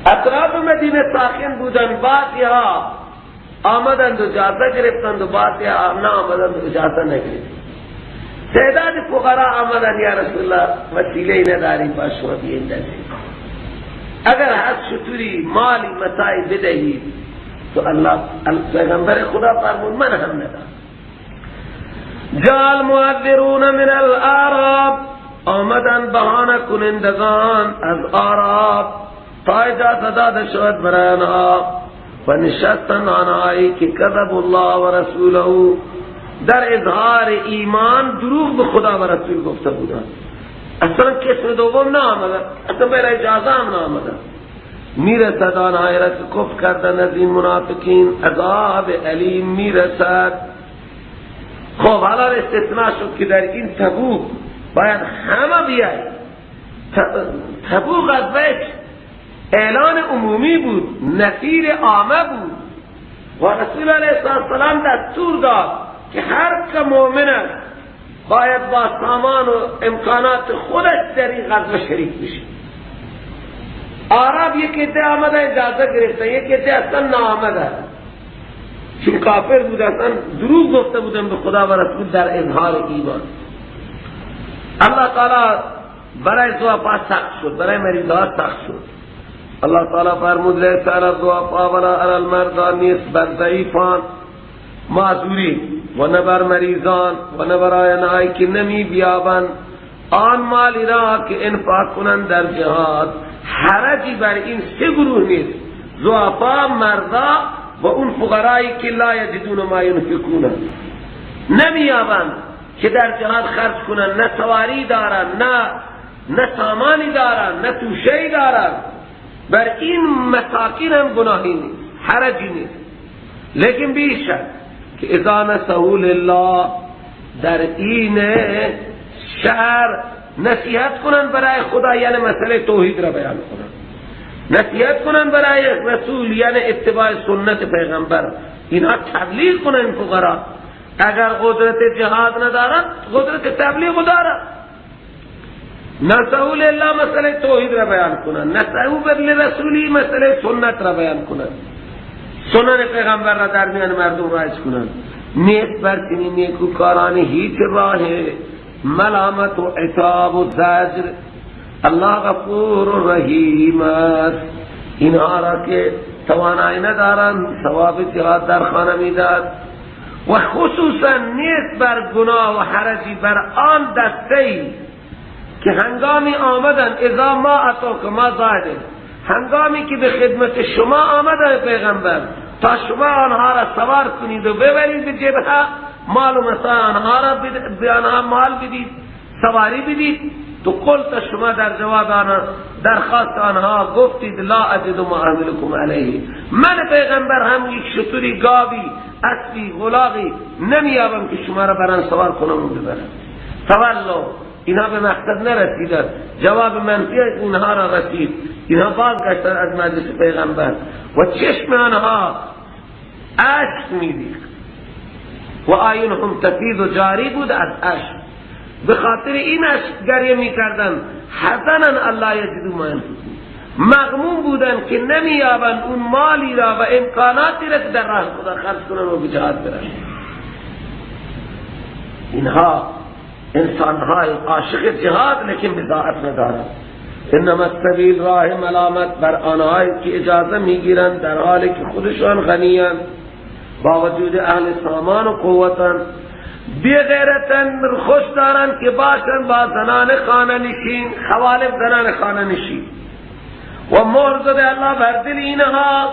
اطراف مدینه ساکن بودن، بعضیها آمدند و اجازه گرفتند و بعضیها نه آمدند و اجازه نگرفتند. تعداد فقراء آمدند یا رسول الله وسیله نداریم با شما بیاییم در، اگر از شتری مالی متاعی بدهید تو الله پیغمبر خدا فرمود من هم ندارم. جاء المعذرون من الاعراب، آمدن بهانه کنندگان از اعراب تا اجازه داده شود برای آنها و نشستن آنهایی که کذب الله و رسوله، در اظهار ایمان دروغ به خدا و رسول گفته بودن. اصلا قسم دوم نآمده، اصلا برای اجازه هم نآمده. میرسد آنهایی را که کفر کردن از این منافقین عذاب الیم میرسد. خب حالا استثناء شد که در این تبوک باید همه بیاید. تبوک از وجه اعلان عمومی بود، نفیر عامه بود و رسول علیه السلام دستور داد که هر که مؤمن است باید با سامان و امکانات خودش در این غزوه شریک بشه. عرب یک عده آمده اجازه گرفته، یک عده اصلا نآمده، چون کافر بود، اصلا دروغ گفته بودن به خدا و رسول در اظهار ایمان. الله تعالی برای ضعفا سخت شد، برای مریضها سخت شد. الله تعالی فرمود لیس علی الضعفاء ولا علی المرضى، نیست بر ضعیفان معذوری و نه بر مریضان و نه برای آنهایی که نمی بیابند آن مالی را که انفاق کنند در جهاد. حرجی بر این سه گروه نیست، ضعفا، مرضا و اون فقرایی که لا یجدون ما ینفقون، نمیابند که در جهاد خرج کنند، نه سواری دارند، نه سامانی دارند، نه توشه‌ای دارند. بر این مساکین هم گناهی نیست، حرجی نیست. لیکن بیشک که اذا نصحوا لله، در این شهر نصیحت کنن برای خدا، یعنی مسئله توحید را بیان کنن، نصیحت کنن برای رسول، یعنی اتباع سنت پیغمبر، اینها تبلیغ کنن. این فقرا اگر قدرت جهاد ندارن قدرت تبلیغ دارن. نصحوا لله مسئله توحید را بیان کنن، نصحوا لرسولی مسئله سنت را بیان کنن، سنن پیغمبر را در میان مردم رایج کنن. نیست بر چنین نیکوکاران هیچ راه ملامت و عتاب و زجر. الله غفور و رحیم است. اینها را که توانایی ندارند ثواب جهاد در خانه میداد. و خصوصا نیست بر گناه و حرجی بر آن دسته که هنگامی آمدن، اذا ما اتوک ما زاده، هنگامی که به خدمت شما آمدن پیغمبر تا شما آنها را سوار کنید و ببرید به جبهه، مال و متاع آنها را به آنها مال بدید، سواری بدید، تو قلت شما در جواب آنها درخواست آنها گفتید لا اجد ما احملکم علیه، من پیغمبر هم یک شتری، گاوی، اسبی، غلاغی نمیابم که شما را بران سوار کنم و ببرم. تولوا، اینها به مقصد نرسیدن، جواب منفی اینها را رسید، اینها بازگشتن از مجلس پیغمبر و چشم آنها اشک میریخت و آینهم تفیض و جاری بود از اشک، به خاطر این اشک گریه میکردن. حزنا الله یجدوا ما ینفقون، مغموم بودن که نمییابند اون مالی را و امکاناتی را که در راه خدا خرج کنن و به جهاد برن. اینها انسانهای عاشق جهاد لیکن بضاعت ندارند. انما السبیل، راه ملامت بر آنهایی که اجازه میگیرند در حالی که خودشان غنیان، با وجود اهل سامان و قوتن، بی غیرتن، خوش دارند که باشن با زنان خانه نشین، خوالف زنان خانه نشین، و مهر زده الله بر دل اینها.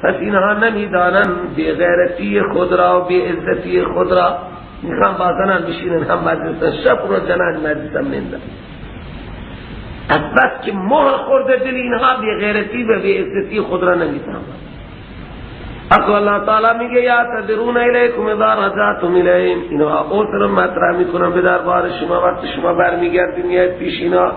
پس اینها نمیدانند بی غیرتی خود را و بی عزتی خود را. میخوان با زنان بشینن، هم مجلسن شب رو زنان مجلسن میندن. از بس که مهر خورده دل اینها بی غیرتی و بی عزتی خود را نمیدانند. اکو اللہ تعالی میگه یا تدرون الیکم اذا رجعتم الیهم، اینها عذر مطرح میکنن به دربار شما وقتی شما برمیگردید میاید پیش اینا.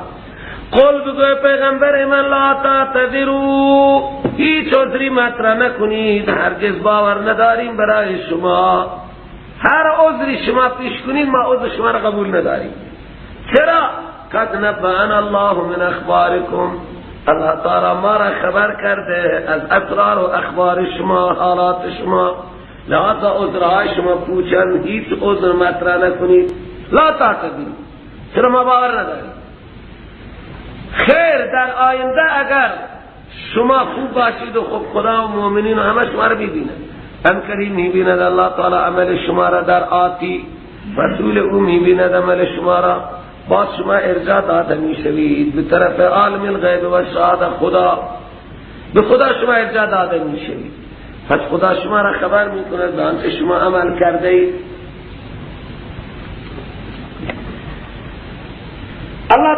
قل، بگو پیغمبر من، لا تعتذروا، هیچ عذری مطرح نکنید، هرگز باور نداریم برای شما. هر عذری شما پیش کنید ما عذر شما را قبول نداریم. چرا؟ قد نبأنا الله من اخبارکم، الله تعالی ما را خبر کرده از اسرار و اخبار شما، حالات شما، لہذا عذرهای شما پوچن، هیچ عذر مطرح نکنید. لا تعتذروا، چرا ما باور نداریم. خیر در آینده اگر شما خوب باشید و خوب خدا و مؤمنین و همه شما را میبینند، هم کریم میبیند الله تعالی عمل شما را در آتی، رسول او میبیند عمل شما را، باز شما ارجاع داده میشوید به طرف عالم الغیب و شهادت خدا، به خدا شما ارجاع داده میشوید. پس خدا شما را خبر میکند به آنچه شما عمل کرده اید.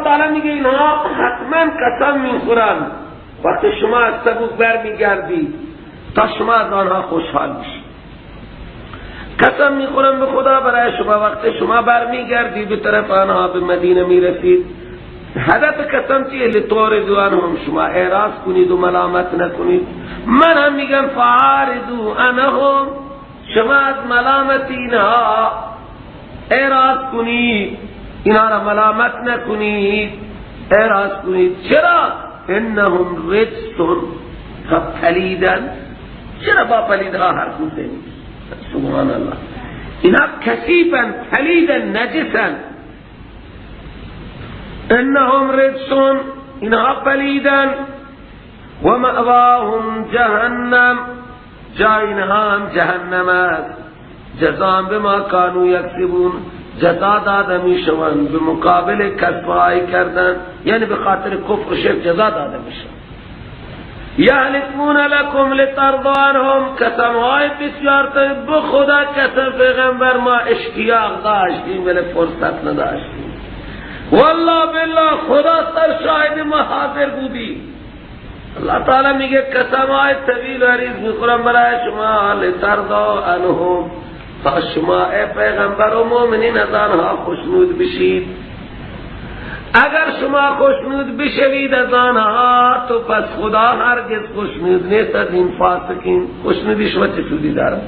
الله تعالی میگه اینها حتما قسم میخورن وقتی شما از تبوک برمیگردید تا شما از آنها خوشحال بشید. قسم میخورن به خدا برای شما وقتی شما برمیگردید به طرف آنها به مدینه میرسید. هدف قسم چیه؟ لتعرضوا عنهم، شما اعراض کنید و ملامت نکنید. من هم میگم فعارضوا عنهم، شما از ملامت اینها اعراض کنید، اینها را ملامت نکنید، اعراض کنید. چرا؟ انهم رجس، پلیدن. چرا با پلیدها حرف میزنید؟ سبحان الله، اینها کثیفن، پلیدن، نجسن. انهم رجس، اینها پلیدن. و مأواهم جهنم، جای اینها هم جهنم است. جزا بما کانوا یکسبون، جزا داده میشوند به مقابل کسبهای کردن، یعنی به خاطر کفر و شرک جزا داده میشوند. یحلفون لکم لترضوا عنهم، قسمهای بسیار به خدا قسم پیغمبر ما اشتیاق داشتیم ولی فرصت نداشتیم، والله بالله خدا سر شاهد ما حاضر بودی. اللہ تعالی میگه قسمهای طویل و عریض میخورم برای شما لترضوا عنهم، تا شما ای پیغمبر و مؤمنین از آنها خوشنود بشید. اگر شما خوشنود بشوید از آنها تو پس خدا هرگز خوشنود نیست از این فاسقین. خوشنودی شما چه سودی دارد؟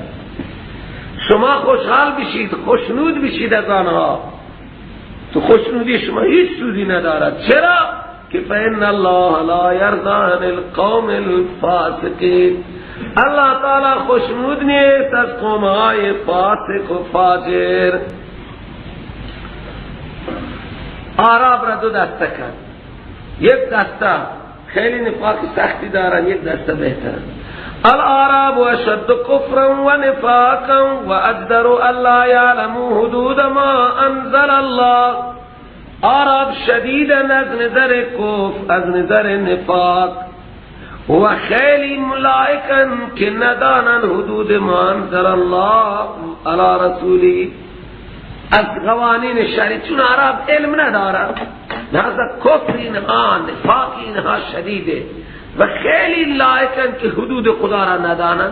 شما خوشحال بشید، خوشنود بشید از آنها، تو خوشنودی شما هیچ سودی ندارد. چرا؟ که فإن الله لا یرضی عن القوم الفاسقین، اللہ تعالی خوشنود نیست از قومهای فاسق و فاجر. اعراب را دو دسته کرد، یک دسته خیلی نفاق سختی دارن، یک دسته بهترن. الاعراب اشد کفرا و نفاقا و اجدر الا یعلموا حدود ما انزل الله. اعراب شدیدن از نظر کفر، از نظر نفاق، و خیلی ملائکن که ندانن حدود ما انزل الله علی رسولی، از قوانین شرعی، چون عرب علم ندارن، لہذا کفر اینها، نفاق اینها شدیده و خیلی لایقن که حدود خدا را ندانن.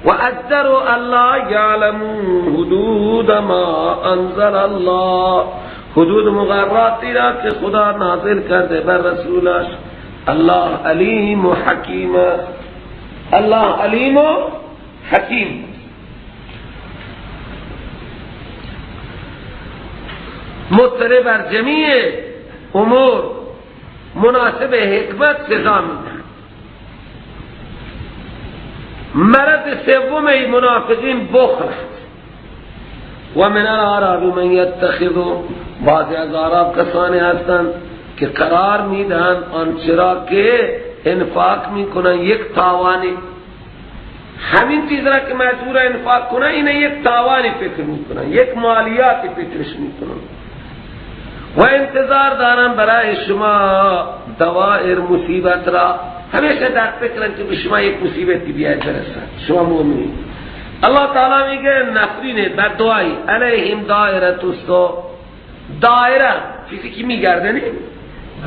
و اجدر الله یعلموا حدود ما انزل الله، حدود مقرراتی را که خدا نازل کرده بر رسولش. الله علیم و حکیم، الله علیم و حکیم. مطلع بر جمیع امور، مناسب حکمت سزا میدن. مرض سوم منافقین بخل است. و من الاعراب من یتخذ، بعضی از اعراب کسانی هستند که قرار میدن آنچه را که انفاق میکنن یک تاوانی، همین چیز را که مجبور انفاق کنن اینه یک تاوانی فکر میکنن، یک مالیاتی فکرش میکنن و انتظار دارن برای شما دوائر مصیبت را. همیشه در فکرن که به شما یک مصیبتی بیاید برسد، شما مؤمنین. اللہ تعالی میگه نفرینه بر دعایی علیهم دائره السوء، دائره چیزی که میگرده نیم،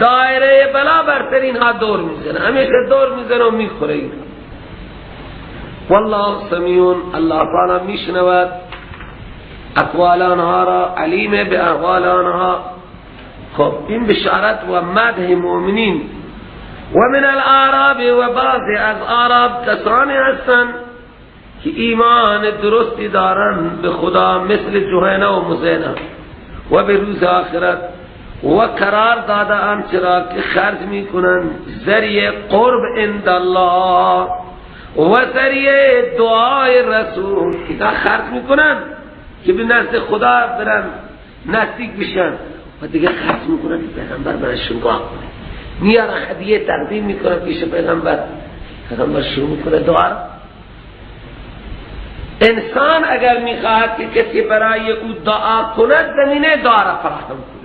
دائره بلا بر سر اینها دور میزنه، همیشه دور میزنه و میخوره اینها. والله سمیع، اللہ تعالی میشنود اقوال آنها را، علیم به احوال آنها. خب این بشارت و مدح مؤمنین. و من الاعراب، و بعضی از اعراب کسانی هستند که ایمان درستی دارن به خدا مثل جهینه و مزینه و به روز آخرت، و قرار داده آنچه را که خرج میکنن ذریع قرب عند الله و ذریع دعای رسول. اینا خرج میکنن که به نزد خدا برن نزدیک بشن و دیگه خرج میکنن که پیغمبر برشون دعا کنه. میارن هدیه تقدیم میکنن پیش پیغمبر، پیغمبر شروع میکنه دعا. انسان اگر میخواهد که کسی برای او دعا کند، زمینه دعا را فراهم کند،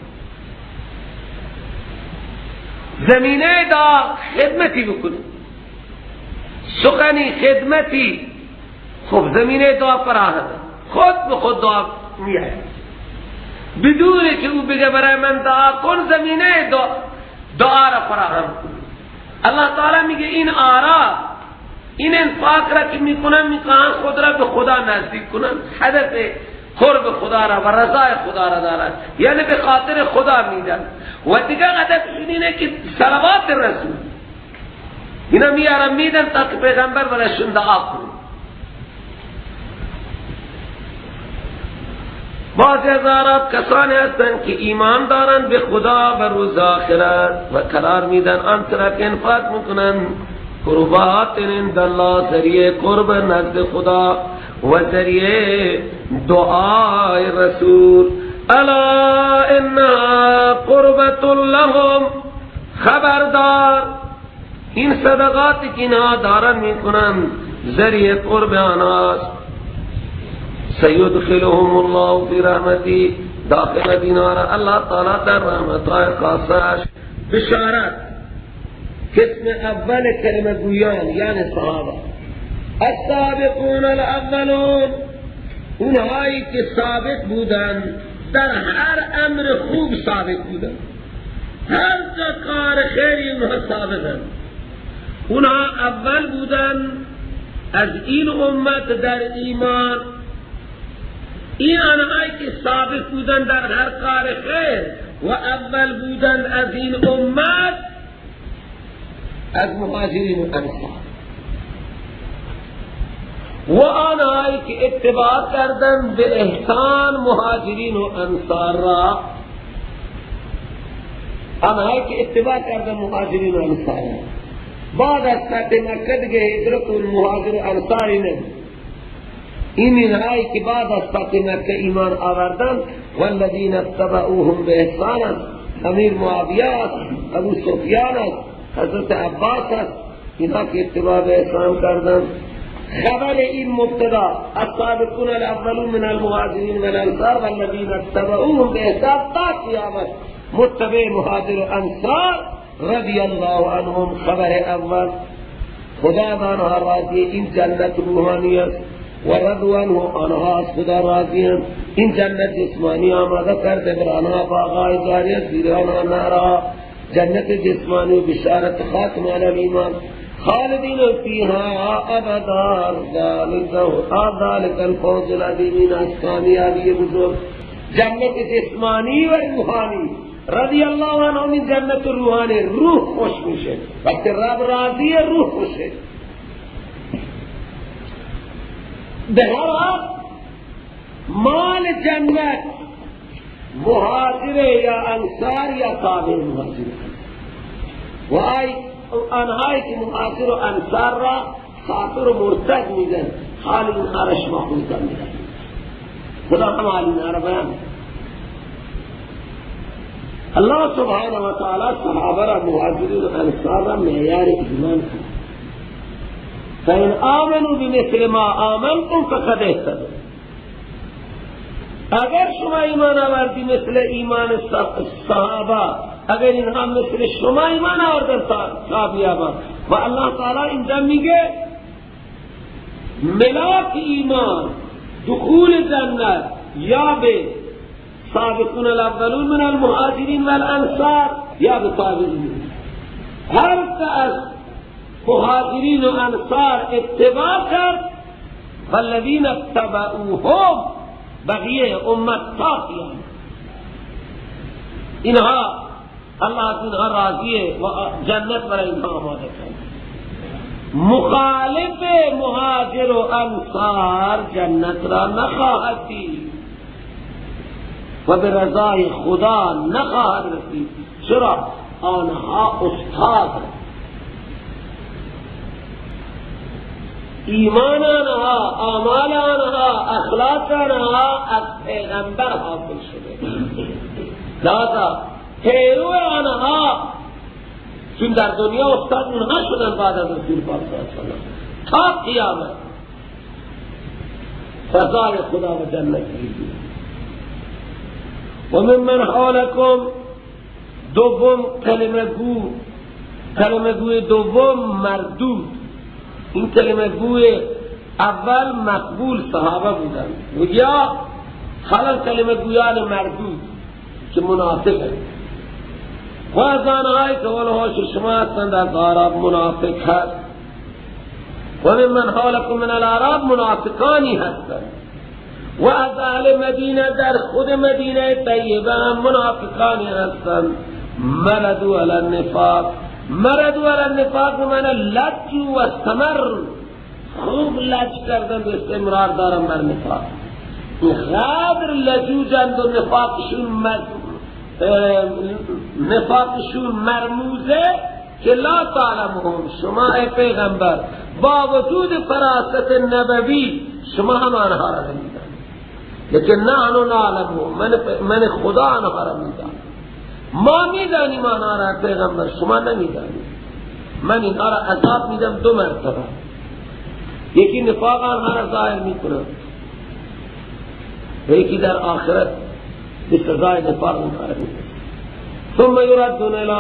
زمینه دعا خدمتی بکنه، سخنی خدمتی، خب زمینه دعا فراهم، خود به خود دعا میاد. بدون که او بگه برای من دعا کن، زمینه دعا را فراهم کن. الله تعالی میگه این آرا، این انفاق را که میکنن، میخواهن خود را به خدا نزدیک کنن، هدف قرب خدا را و رضای خدا را دارن، یعنی به خاطر خدا میدن. و دیگه هدفشون اینه که صلوات رسول اینا میارن میدن تا که پیغمبر برایشون دعا کنه. بعضی از عرب کسانی هستند که ایمان دارند به خدا و روز آخرت و قرار میدن آنچه را که انفاق میکنن قربات عند الله، ذریعه قرب نزد خدا و ذریعه دعای رسول. الا انها قربت لهم، خبردار این صدقاتی که اینها دارن میکنن ذریعه قرب آنهاست. سیدخلهم الله فی رحمتی، داخل دینارا اللہ تعالی در رحمتهای خاصش. بشارت قسم اول کلمه گویان یعنی صحابه، السابقون الاولون، اونهایی که سابق بودن در هر امر خوب سابق بودن، هر جا کار خیری اونها سابقن، اونها اول بودن از این امت در ایمان. این آنهایی که سابق بودن در هر کار خیر و اول بودن از این امت، از مهاجرین و انصار، و آنهایی که اتباع کردن به احسان مهاجرین و انصار را، آنهایی که اتباع کردن مهاجرین و انصار را بعد از فتح مکه دیگه هجرت و مهاجر و انصاری نبود. این اینهایی که بعد از فتح مکه ایمان آوردن، والذین اتبعوهم به احسان است، امیر معاویه است، ابو سفیان است، حضرت عباس است، اینها که اتباع به احسان کردن. خبر این مبتدا السابقون الاولون من المهاجرین والانصار والذین اتبعوهم به احسان تا قیامت، متبع مهاجر و انصار رضی الله عنهم. خبر اول خدا آنها راضی، این جنت روحانی است، و رضوا عنه، آنها از خدا راضی هستند. این جنت جسمانی آماده کرده بر آنها باغهای جاری است، زیر آنها نهرها، جنت جسمانی و بشارت خاتم علی الایمان، خالدین فیها ابدا، ذلک الفوز العظیم. از کامیابی بزرگ جنت جسمانی و روحانی. رضی الله عنهم، این جنت روحانی، روح خوش میشه وقتی رب راضیه، روح خوشه. به هر حال مال جنت مهاجر یا انصار یا تابع مهاجر، و آنهایی که مهاجر و انصار را کافر و مرتد میگن، حال اینها را شما خودتان میدن. خدا هم حال اینها را بیان. الله سبحانه و تعالی صحابه را، مهاجرین و انصار را معیار ایمان کرد. فإن آمنوا بمثل ما آمنتم فقد اهتدوا. اگر شما ایمان آوردی مثل ایمان صحابه، اگر اینها مثل شما ایمان آوردن کامیابان. و الله تعالی اینجا میگه ملاک ایمان دخول جنت یا به سابقون الاولون من المهاجرین والانصار یا به تابعین. هر که از مهاجرین و انصار اتباع کرد، والذین اتبعوهم، بقیه امت تا قیامت، اینها الله از اینها راضیه و جنت برای اینها آماده کرد. مخالف مهاجر و انصار جنت را نخواهد دید و به رضای خدا نخواهد رسید. چرا؟ آنها استاد، ایمان آنها، اعمال آنها، اخلاق آنها از پیغمبر حاصل شده. لذا پیرو آنها، چون در دنیا استاد اونها شدن بعد از رسول پاک صلی الله علیه و سلم تا قیامت، رضای خدا و جنت میگیرند. و ممن حولکم، دوم کلمه گو، کلمه گوی دوم مردود. این کلمه گوی اول مقبول صحابه بودن و یا حالا کلمه گویان مردود که منافق و از آنهایی که حول شما هستند از اعراب منافق هست و من حولکم من الاعراب منافقانی هستند و از اهل مدینه در خود مدینه طیبه هم منافقانی هستند. مردوا علی النفاق، مردوا علی النفاق بمعنی لجوا و استمر، خوب لج کردن و استمرار دارن بر نفاق. اینقدر لجوجند و نفاقشون مرموزه که لا تعلمهم، شما ای پیغمبر با وجود فراست نبوی شما هم آنها را نمیدانید، لیکن نحن نعلمهم، من خدا آنها را میدانم. ما میدانیم آنها را پیغمبر، شما نمیدانید. من اینها را عذاب میدم دو مرتبه، یکی نفاق آنها را ظاهر میکنم، یکی در آخرت به سزای نفاق آنها را میدم. ثم یردون الی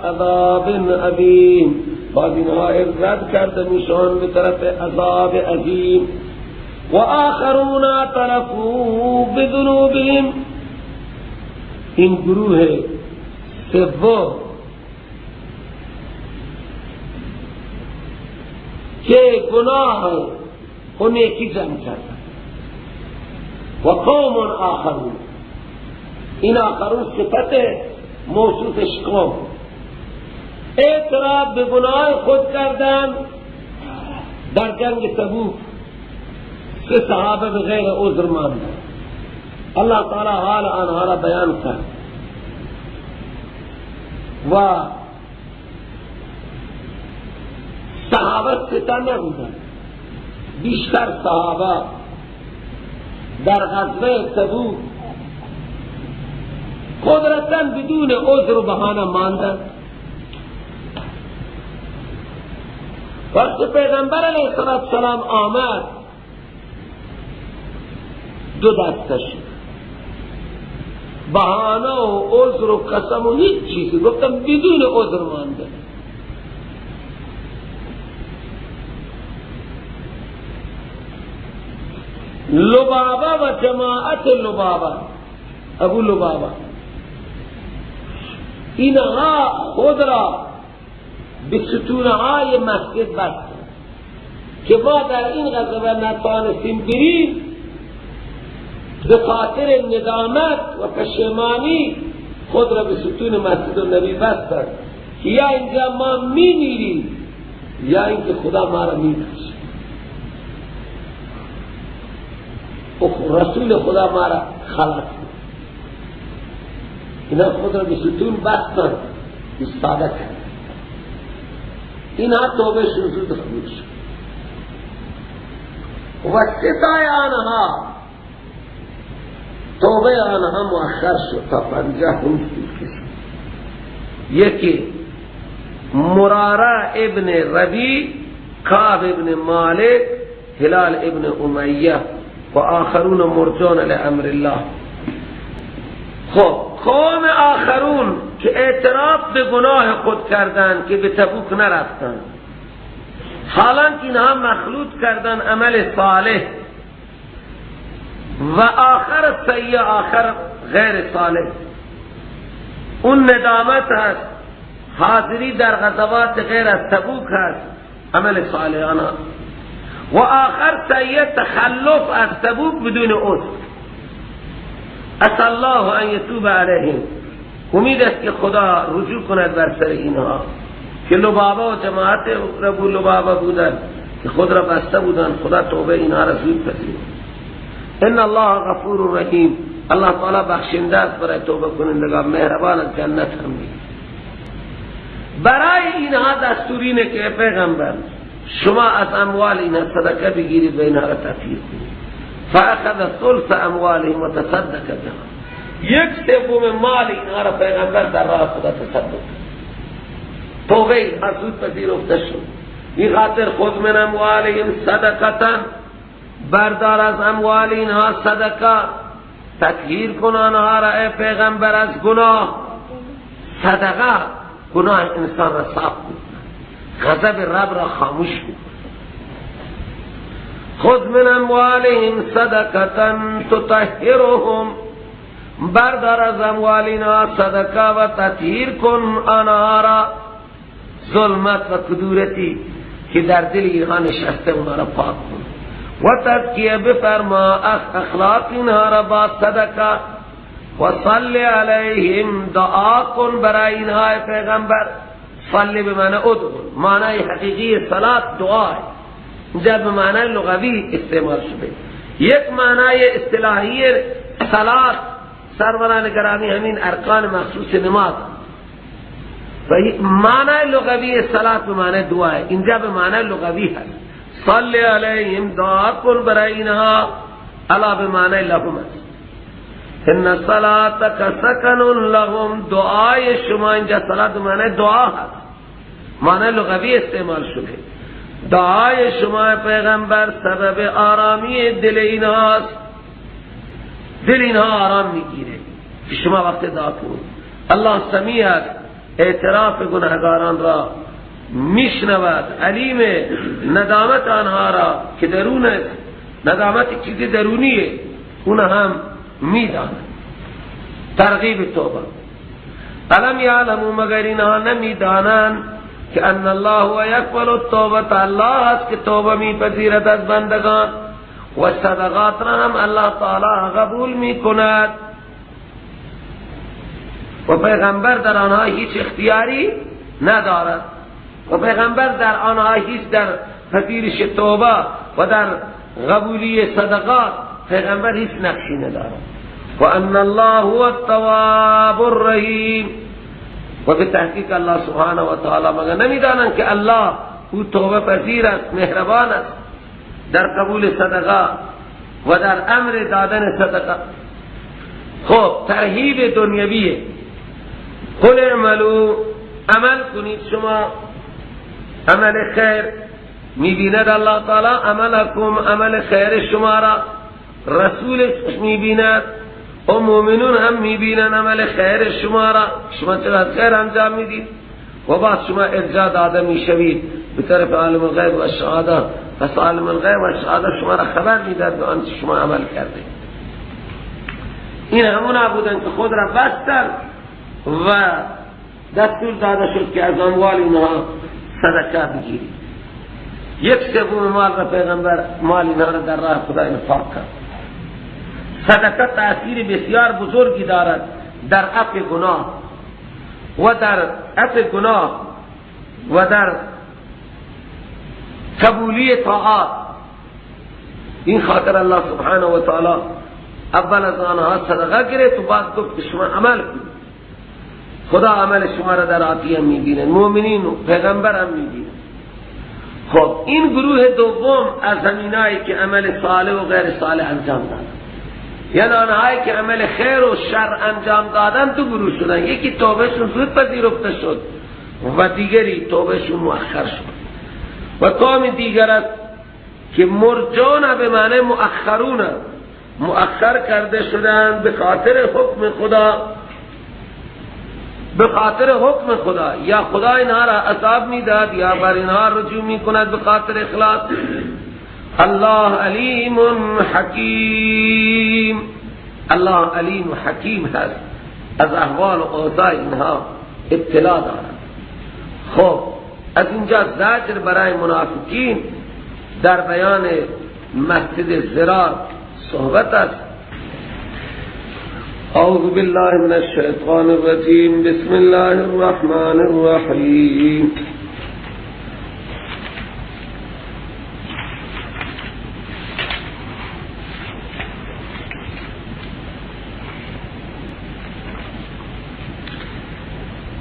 عذاب عظیم، باز اینها رد کرده میشن به طرف عذاب عظیم. و آخرون اعترفوا بذنوبهم، این گروه سوم که گناه و نیکی جمع کردن، و قوم آخرون، این آخرون صفت موصوفش قوم، اعتراف به گناه خود کردن در جنگ تبوک، سه صحابه به غیر عذر ماندن. الله تعالی حال آنها را بیان کرد و صحابه ستا نبودن، بیشتر صحابه در غزوه تبوک قدرتاً بدون عذر و بهانه ماندن. وقتی پیغمبر علیه السلام آمد دو دسته شد، بهانه و عذر و قسم و هیچ چیزی، گفتم بدون عذر مانده. لبابه و جماعت لبابه، ابو لبابه، اینها خود را به ستونهای مسجد بستند که ما در این غزوه نتوانستیم بریم، به خاطر ندامت و پشیمانی خود را به ستون مسجد النبی بستند که یا اینجا ما میمیریم یا اینکه خدا ما را میبخشه، رسول خدا ما را خلاص کرد. اینا خود را به ستون بستند، ایستاده کرد. اینها توبه شون زود قبول شد. و ستای آنها توبه آنها مؤخر شد تا 50 روز طول کشید. یکی مراره ابن ربیع، کعب ابن مالک، هلال ابن امیه و آخرون مرجون لامر الله. خب قوم آخرون که اعتراف به گناه خود کردند که به تبوک نرفتند، حالا که اینها مخلوط کردن عمل صالح و آخر سیئه، آخر غیر صالح، اون ندامت هست، حاضری در غزوات غیر از تبوک هست، عمل صالحانه، و آخر سیئه تخلف از تبوک بدون عذر. عسى الله ان یتوب علیهم، امید است که خدا رجوع کند بر سر اینها که لبابه و جماعت ربو لبابه بودند که خود را بسته بودند، خدا توبه اینها را زود پذیرد. ان الله غفور رحیم، الله تعالی بخشنده است برای توبه کنندگان، مهربان از جنت هم میده. برای اینها دستور اینه که پیغمبر شما از اموال اینها صدقه بگیرید و اینها را تطهیر کنید. فاخذ ثلث اموالهم وتصدق بها، یک سوم مال اینها را پیغمبر در راه خدا تصدق کرد. توبه اینها زود پذیرفته شد. این خاطر خود من اموالهم صدقتا، بردار از اموال اینها صدقه، تطهیر کن آنها را ای پیغمبر از گناه. صدقه گناه انسان را صاف می‌کند، غضب رب را خاموش می‌کند. خذ من اموالهم صدقة تطهرهم، بردار از اموال اینها صدقه و تطهیر کن آنها را، ظلمت و کدورتی که در دل اینها نشسته اونها را پاک کن، و تزکیه بفرما اخلاق اینها را با صدقه، و صلی علیهم، دعا کن برای اینها پیغمبر. صلی به معنی ادعو، معنی حقیقی صلات دعا ہے، اینجا به معنی لغوی استعمال شده. یک معنی اصطلاحی صلات سروران گرامی همین ارکان مخصوص نماز، و معنی لغوی صلات به معنی دعا ہے، اینجا به معنی لغوی ہے. صلی علیہم، دعا کن برای اینها، علا به معنی لهم است. ان صلاتک سکن لهم، دعای شما، اینجا صلات به معنی دعا هست، معنی لغوی استعمال شده. دعای شما پیغمبر سبب آرامی دل اینهاست، دل اینها آرام میگیره که شما وقت دعا کنید. الله سمیع است، اعتراف گناهگاران را میشنود، علیم ندامت آنها را که درون است، ندامت چیزی درونیه، اون هم میداند. ترغیب توبه. الم یعلموا، مگر اینها نمیدانند که ان الله هو یقبل التوبه، الله است که توبه میپذیرد از بندگان، و صدقات را هم الله تعالی قبول میکند، و پیغمبر در آنها هیچ اختیاری ندارد، و پیغمبر در آنها هیچ در پذیرش توبه و در قبولی صدقات پیغمبر هیچ نقشی ندارد. و ان الله هو التواب الرحیم، و به تحقیق الله سبحانه و تعالی مگر نمیدانند که الله او توبه پذیر است، مهربان است در قبول صدقه و در امر دادن صدقه. خب ترهیب دنیویه. قل اعملوا، عمل کنید شما عمل خیر، میبیند الله تعالی عملکم، عمل خیر شما را، رسول میبیند و مومنون هم میبینند عمل خیر شما را، شما چقدر خیر انجام میدید، و بعد شما ارجاع داده میشوید به طرف عالم الغیب و شهاده. پس عالم الغیب و شهاده شما را خبر میداد به آنچه شما عمل کرده. این همون بودن که خود را بستن و دستور داده شد که از اموال اینها صدقه بگیرید. یک سوم مال را پیغمبر مال اینها را در راه خدا انفاق کرد. صدقه تأثیر بسیار بزرگی دارد در عفو گناه و در عفو گناه و در قبولی طاعات. این خاطر الله سبحانه و تعالی اول از آنها صدقه گرفت و بعد گفت که شما عمل کنید، خدا عمل شما را در آتیه میبینه، مؤمنین و پیغمبر هم میبینه. خب این گروه دوم از همینایی که عمل صالح و غیر صالح انجام دادن، یعنی آنهایی که عمل خیر و شر انجام دادن دو گروه شدن، یکی توبهشون زود پذیرفته شد و دیگری توبهشون مؤخر شد. و قوم دیگر است که مرجون به معنی مؤخرون، مؤخر کرده شدن به خاطر حکم خدا، به خاطر حکم خدا، یا خدا اینها را عذاب میداد یا بر اینها رجوع میکند به خاطر اخلاص. الله علیم حکیم، الله علیم و حکیم هست، از احوال و اوضاع اینها اطلاع دارد. خب از اینجا زجر برای منافقین در بیان مسجد ضرار صحبت است. اعوذ بالله من الشیطان الرجیم، بسم الله الرحمن الرحیم.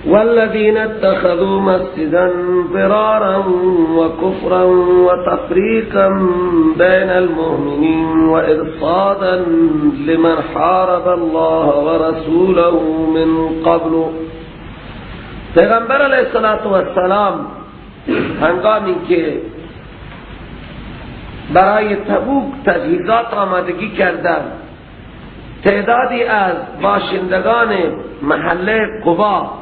والذین اتخذوا مسجدا ضرارا وكفرا وتفريقا بين المؤمنين وإرصادا لمن حارب الله ورسوله من قبل. پیغمبر علیه السلام هنگامی که برای تبوک تجهیزات آمادگی کردند، تعدادی از باشندگان محله قبا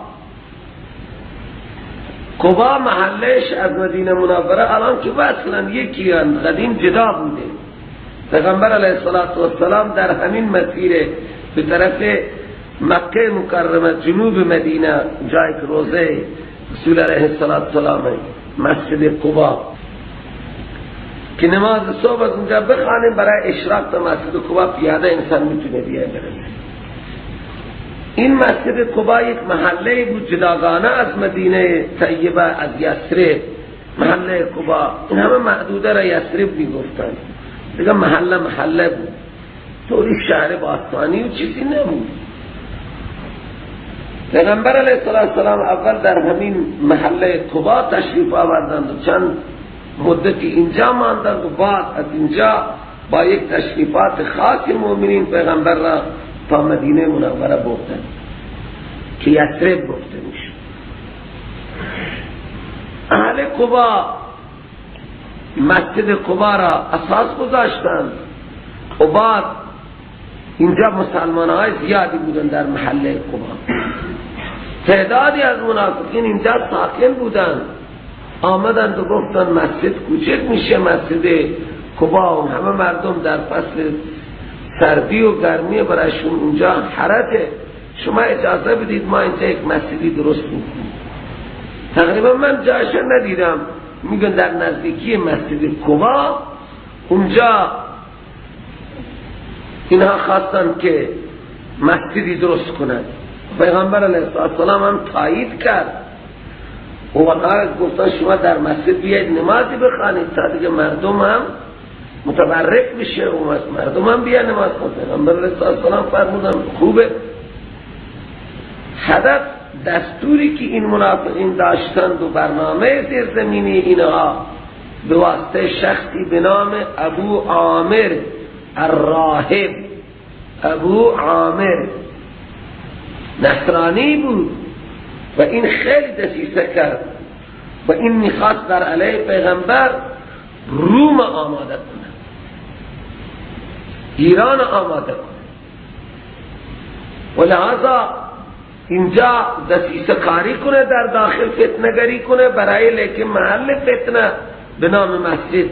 قبا محلش از مدینه منوره الان که وصلن یکی هن، قدیم جدا بوده. پیغمبر علیه السلام در همین مسیر به طرف مکه مکرمه جنوب مدینه، جای که روزه رسول علیه السلام مسجد قبا، که نماز صبح از اونجا بخوانیم برای اشراق تا مسجد قبا پیاده انسان میتونه بیای برسه. این مسجد قبا یک محله بود جداگانه از مدینه طیبه، از یثرب. محله قبا این همه معدوده را یثرب میگفتن دیگه، محله محله بود، طوری شهر باستانی و چیزی نبود. پیغمبر علیه السلام اول در همین محله قبا تشریف آوردند و چند مدتی اینجا ماندند و بعد از اینجا با یک تشریفات خاص مؤمنین پیغمبر را تا مدینه منوره بردند که یثرب گفته میشد. اهل قبا مسجد قبا را اساس گذاشتند و بعد اینجا مسلمان های زیادی بودند در محله قبا. تعدادی از منافقین اینجا ساکن بودند، آمدند و گفتند مسجد کوچک میشه، مسجد قبا و همه مردم در فصل سردی و گرمی برایشون اونجا حرجه، شما اجازه بدید ما اینجا یک مسجدی درست میکنیم. تقریبا من جایش ندیدم، میگن در نزدیکی مسجد قبا اونجا اینها خواستن که مسجدی درست کنند. پیغمبر علیه السلام هم تایید کرد و آنها گفتن شما در مسجد بیاید نمازی بخوانید تا دیگه مردم هم متبرک بشه و مردم هم بیان نماز بخوانند. پیغمبر علیه السلام فرمودن خوبه. هدف دستوری که این منافقین داشتند و برنامه زیرزمینی اینها به واسطه شخصی به نام ابو عامر الراهب، ابو عامر نصرانی بود و این خیلی دسیسه کرد و این میخواست در علیه پیغمبر روم آماده کنه، ایران آماده کنه و لحاظا اینجا دسیسه کاری کنه، در داخل فتنه گری کنه برای لیکن محل فتنه به نام مسجد.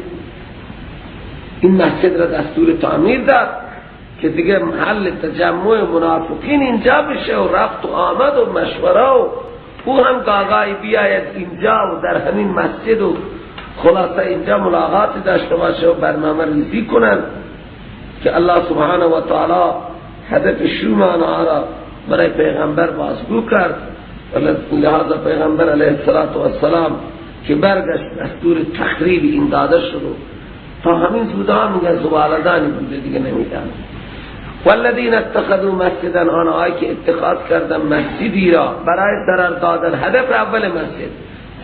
این مسجد را دستور تعمیر داد که دیگه محل تجمع منافقین اینجا بشه و رفت و آمد و مشوره و او هم گاگای بیاید اینجا و در همین مسجد و خلاصه اینجا ملاقات داشته باشه و برنامه ریزی کنن که الله سبحانه و تعالی هدف شوم آنها را برای پیغمبر بازگو کرد. لہذا پیغمبر علیه السلام که برگشت دستور تخریب این داده شد تا همین زودا میگن زبالدانی بوده دیگه نمیدن. والذین اتخذوا مسجدا، آنهایی که اتخاذ کردن مسجدی را برای ضرر دادن، هدف اول مسجد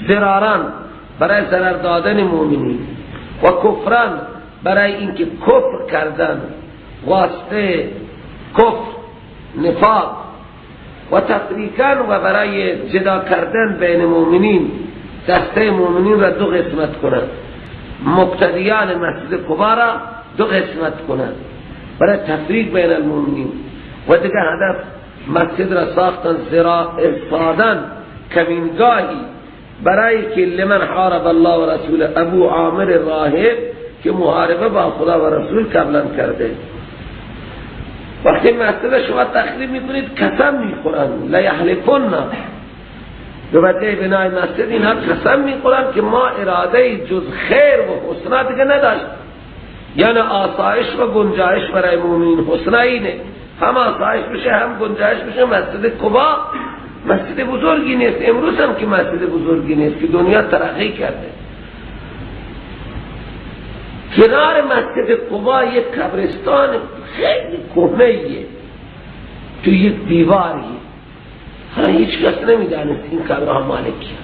ضراران برای ضرر دادن مؤمنین و کفران برای اینکه کفر کردن، واسطه کفر نفاق و تفریقا و برای جدا کردن بین مؤمنین، دسته مؤمنین را دو قسمت کنند، مقتدیان مسجد قبا را دو قسمت کنند برای تفریق بین المؤمنین. و دیگه هدف مسجد را ساختن ارصادن کمینگاهی برای که لمن حارب الله و رسول، ابو عامر راهب که محاربه با خدا و رسول قبلا کرده. وقتی مسجد شما تخریب میکنید قسم میخورن، لیحلفن، به وجه بنای مسجد اینها قسم میخورن که ما اراده جز خیر و حسنا دیگه نداشت، یعنی آسایش و گنجایش برای مؤمنین. حسنا اینه هم آسایش بشه هم گنجایش بشه. مسجد قبا مسجد بزرگی نیست، امروز هم که مسجد بزرگی نیست که دنیا ترقی کرده. کنار مسجد قبا یک قبرستان خیلی کهنه‌ایه، تو یک دیواریه، حالا هیچ کس نمیدانست این قبرها مالکیه.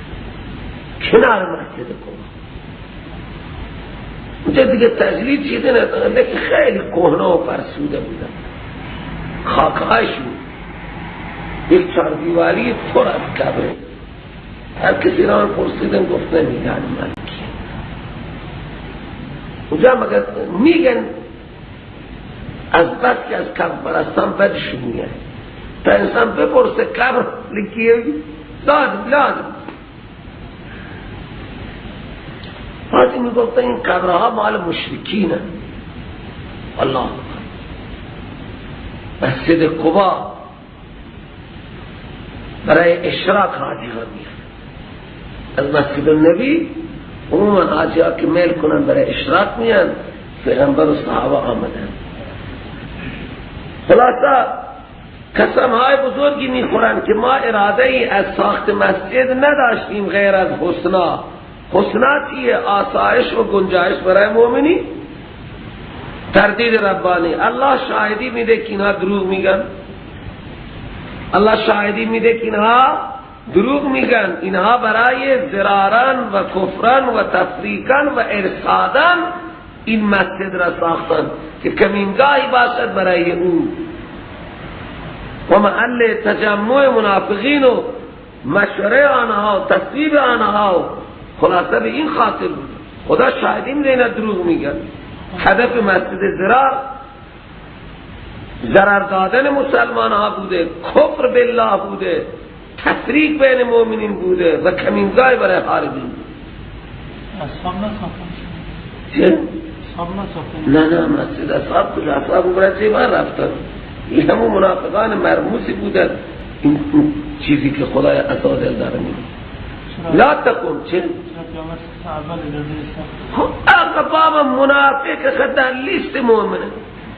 کنار مسجد قبا اونجا دیگه تجلید چیزی ندارن که خیلی کهنه و فرسوده بودن، خاکهاش بود، یک چهار دیواری پر از قبره. هر کسی را من پرسیدم گفت نمیدانم مالکیه. اونجا مگر میگن از بس که از قبر پرستان بدشون میاد تا انسان بپرسه قبر لکیه لازم لازم. بعضی میگفتن این قبرها مال مشرکینه. الله، مسجد قبا برای اشراق حاجی ها میاد. از مسجد النبی عموما حاجی ها که میل کنن برای اشراق میان، پیغمبر و صحابه آمدن. خلاصه قسم های بزرگی میخورن که ما اراده ای از ساخت مسجد نداشتیم غیر از حسنا. حسنا چیه؟ آسایش و گنجایش برای مؤمنی. تردید ربانی، الله شاهدی میده که اینها دروغ میگن. الله شاهدی میده که اینها دروغ میگن. اینها برای ضراران و کفران و تفریقان و ارسادان این مسجد را ساختن که کمینگاهی باشد برای او و محل تجمع منافقین و مشوره آنها و تصویب آنها. خلاصه به این خاطر بود. خدا شاهدی میده اینا دروغ میگن. هدف مسجد ضرار ضرر دادن مسلمان ها بوده، کفر بالله بوده، تفریق بین مؤمنین بوده و کمینگاه برای حاربین بوده. اصحاب نساختن؟ چه؟ اصحاب نساختن؟ نه نه، مسجد اصحاب کجا؟ اصحاب برای جیبان رفتن. این همون منافقان مرموزی بودن. این چیزی که خدای عزوجل داره میگه لا تقوم. چه؟ آقا بابا منافق در لیست مؤمنه،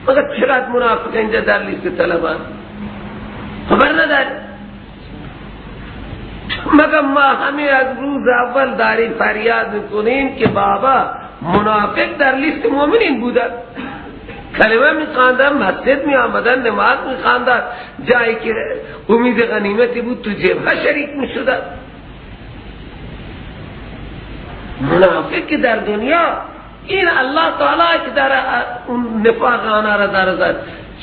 مگر چقدر منافق اینجا در لیست طلبان خبر نداری؟ مگر ما همه از روز اول داریم فریاد میکنیم که بابا منافق در لیست مؤمنین بودن، کلمه میخواندن، مسجد میآمدن، نماز میخواندن، جایی که امید غنیمتی بود تو جبهه شریک میشدن. منافق که در دنیا این الله تعالی که در اون نفاق آنها را در زد،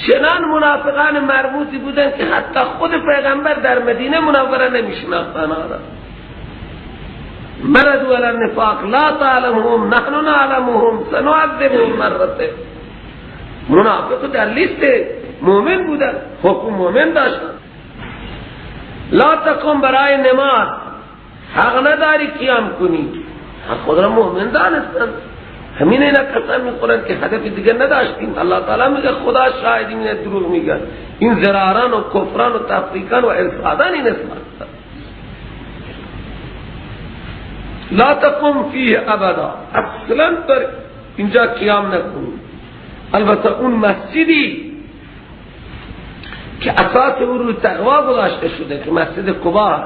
چنان منافقان مرموزی بودن که حتی خود پیغمبر در مدینه منوره نمیشناخت آنها را. مردوا علی النفاق لا تعلمهم نحن نعلمهم سنعذبهم مرتين. منافق در لیست مؤمن بودن، حکم مؤمن داشتن. لا تقم برای نماز حق نداری قیام کنی، حق خود را مؤمن دانستن. همین اینا قسم میخورن که هدف دیگر نداشتیم. الله تعالی میگه خدا شاهدی میده دروغ میگن. این ضراران و کفران و تفریقان و ارسادان این اسمت. لا تقم فیه ابدا، اصلا در اینجا قیام نکنی. البته اون مسجدی که اساس او روی تقوا گذاشته شده که مسجد قبا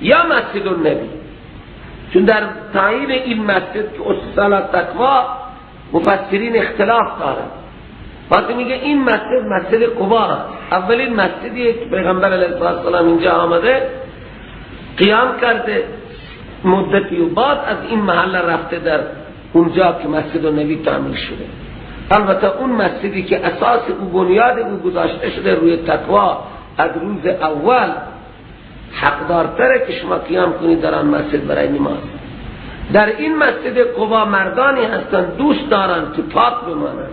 یا مسجد النبی، چون در تعیین این مسجد که اصلا تقوا مفسرین اختلاف دارند. وقتی میگه این مسجد مسجد قبا اولین مسجدیه که پیغمبر علیه السلام اینجا آمده قیام کرده مدتی و بعد از این محله رفته در اونجا که مسجد النبی تعمیر شده. البته اون مسجدی که اساس او بنیاد او گذاشته شده روی تقوا از روز اول حقدارتره که شما قیام کنید در آن مسجد برای نماز. در این مسجد قبا مردانی هستند دوست دارند که پاک بمانند.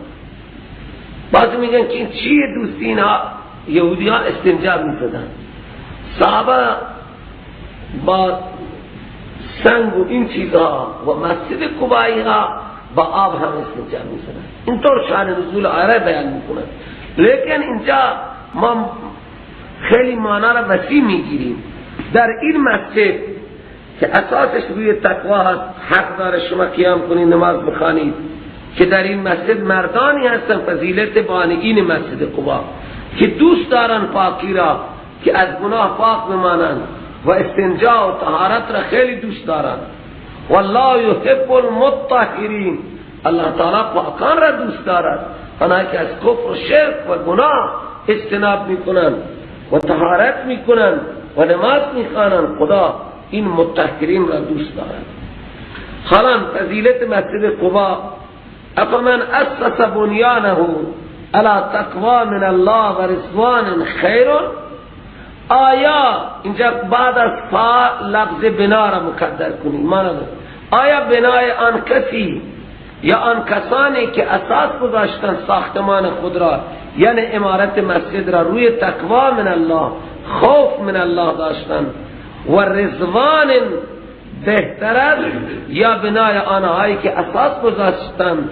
بعضی میگن که این چیه دوستی؟ اینها یهودی ها استنجا میزدن، صحابه با سنگ و این چیزها و مسجد قبایی ها با آب هم استنجا میزدن. اینطور شان نزول آیه بیان میکنن. لیکن اینجا ما خیلی معنا را وسیع میگیریم. در این مسجد که اساسش روی تقوا هست حق داره شما قیام کنید نماز بخوانید، که در این مسجد مردانی هستن فضیلت بانیین مسجد قبا که دوست دارن پاکی را، که از گناه پاک بمانند و استنجا و طهارت را خیلی دوست دارن. والله یحب المطهرین، الله تعالی پاکان را دوست دارد، آنها که از کفر و شرک و گناه اجتناب میکنند و طهارت میکنند و نماز میخوانند. خدا این مطهرین را دوست دارد. حالا فضیلت مسجد قبا، افمن اسس بنیانه علی تقوا من الله و رضوان خیر. آیا اینجا بعد از فا لفظ بنا را مقدر کنید، معنی آیا بنای آن کسی یا آن کسانی که اساس گذاشتن ساختمان خود را، یعنی عمارت مسجد را روی تقوا من الله، خوف من الله داشتن و رضوان بهتر است یا بنای آنهایی که اساس گذاشتند،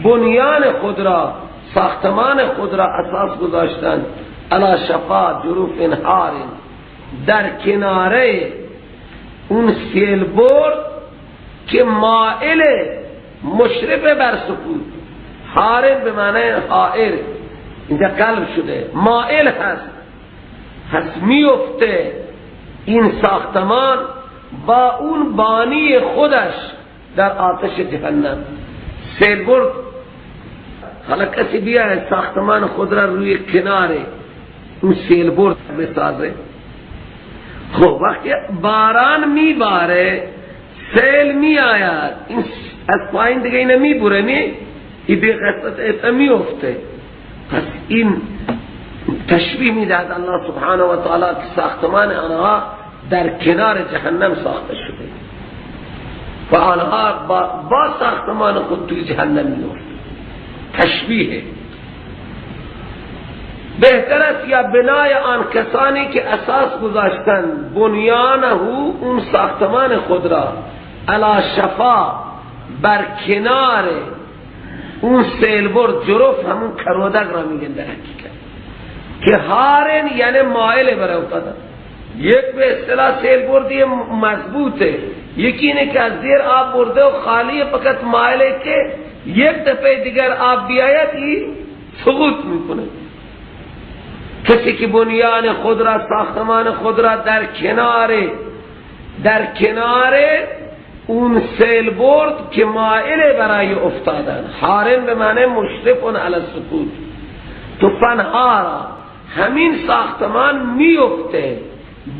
بنیان خود را، ساختمان خود را اساس گذاشتند، علی شفا جروف هار، در کناره اون سیل برد که مائل مشرف بر سکوت. هارن به معنی حائر، اینجا قلب شده، مائل هست، هست میفته این ساختمان با اون بانی خودش در آتش جهنم. سیل برد، حالا کسی بیاید ساختمان خود را روی کنار اون سیل برد بسازه، خب وقتی باران میباره سیل میآید، این از پایین دیگه اینه میبوره، نی این بی قسمت میفته. پس این تشبیه میدهد الله سبحانه و تعالی که ساختمان آنها در کنار جهنم ساخته شده و آنها با ساختمان خود توی جهنم میفته. تشبیه. بهتر است یا بنای آن کسانی که اساس گذاشتند بنیانه، اون ساختمان خود را، علی شفا، بر کنار اون سیل برد. جرف همون کرودک را میگن در حقیقت، که هارن یعنی مائل بر افتادن. یک به اصطلاح سیل بردی مضبوطه، یکی اینه که از زیر آب برده و خالی، فقط مائله که یک دفعه دیگر آب بیاید این سقوط میکنه. کسی که بنیان خود را، ساختمان خود را در کنار اون سیل برد که مائل برای افتادن، هارن به معنی مشرف علی السقوط، تو فنهارا، همین ساختمان میفته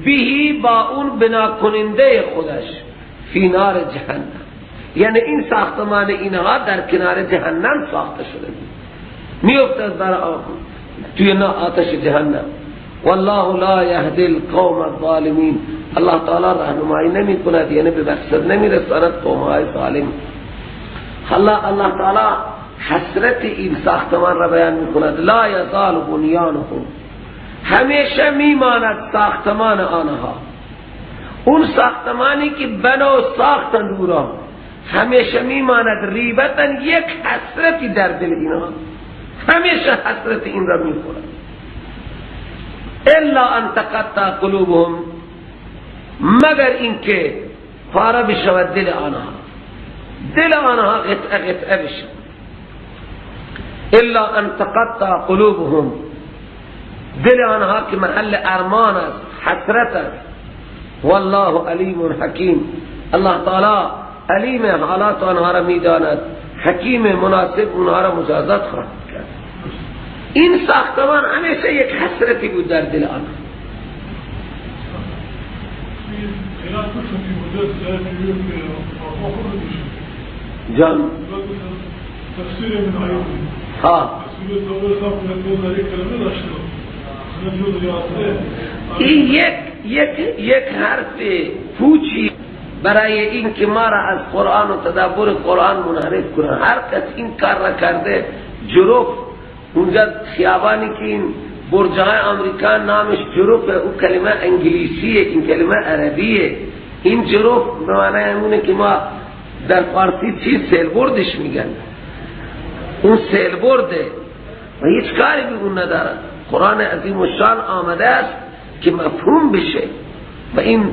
بهی، با اون بنا کننده خودش، فی نار جهنم. یعنی این ساختمان اینها در کنار جهنم ساخته شده، میفته در توی آتش جهنم. والله لا یهدی القوم الظالمین، الله تعالی راهنمایی نمی کند، یعنی به مقصد نمی رساند قوم های ظالم. الله تعالی حسرت این ساختمان را بیان می کند. لا یزال بنیانهم، همیشه میماند ساختمان آنها، اون ساختمانی که بنا ساختند او را همیشه میماند ریبتن، یک حسرتی در دل اینها، همیشه حسرت این را میخورد. الا ان تقطع قلوبهم، مگر اینکه پاره بشود دل آنها، دل آنها قطعه قطعه بشود. الا ان تقطع قلوبهم، دل آنها که محل ارمان است، حسرت است. والله علیم حکیم، الله تعالی علیم حالات آنها را میداند، حکیم مناسب اونها را مجازات خواهد کرد. این ساختمان همیشه یک حسرتی بود در دل آنها. جان ها، این یک یک یک حرف پوچی برای این که ما را از قرآن و تدبر قرآن منحرف کنه. هر کس این کار را کرده، جروف، اونجا خیابانی که این برجهای آمریکا نامش جروفه، او کلمه انگلیسیه، این کلمه عربیه. این جروف به معنی همونه که ما در فارسی چیز سیلبردش میگن، اون سیلبرده و هیچ کاری به اون نداره. قرآن عظیم الشان آمده است که مفهوم بشه و این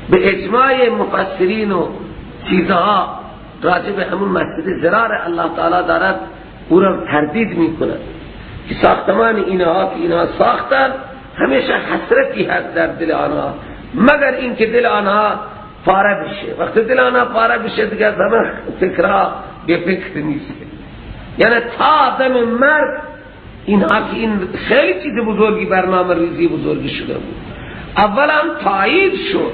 به اجماع مفسرین و چیزها راجع به همون مسجد ضرار الله تعالی دارد، او را تردید میکند که ساختمان اینها که اینها ساختن همیشه حسرتی هست در دل آنها، مگر اینکه دل آنها پاره بشه. وقتی دل آنها پاره بشه دیگه از همه فکرها بی فکر نیست، یعنی تا دم مرگ اینها که این خیلی چیز بزرگی، برنامه ریزی بزرگی شده بود. اولا تایید شد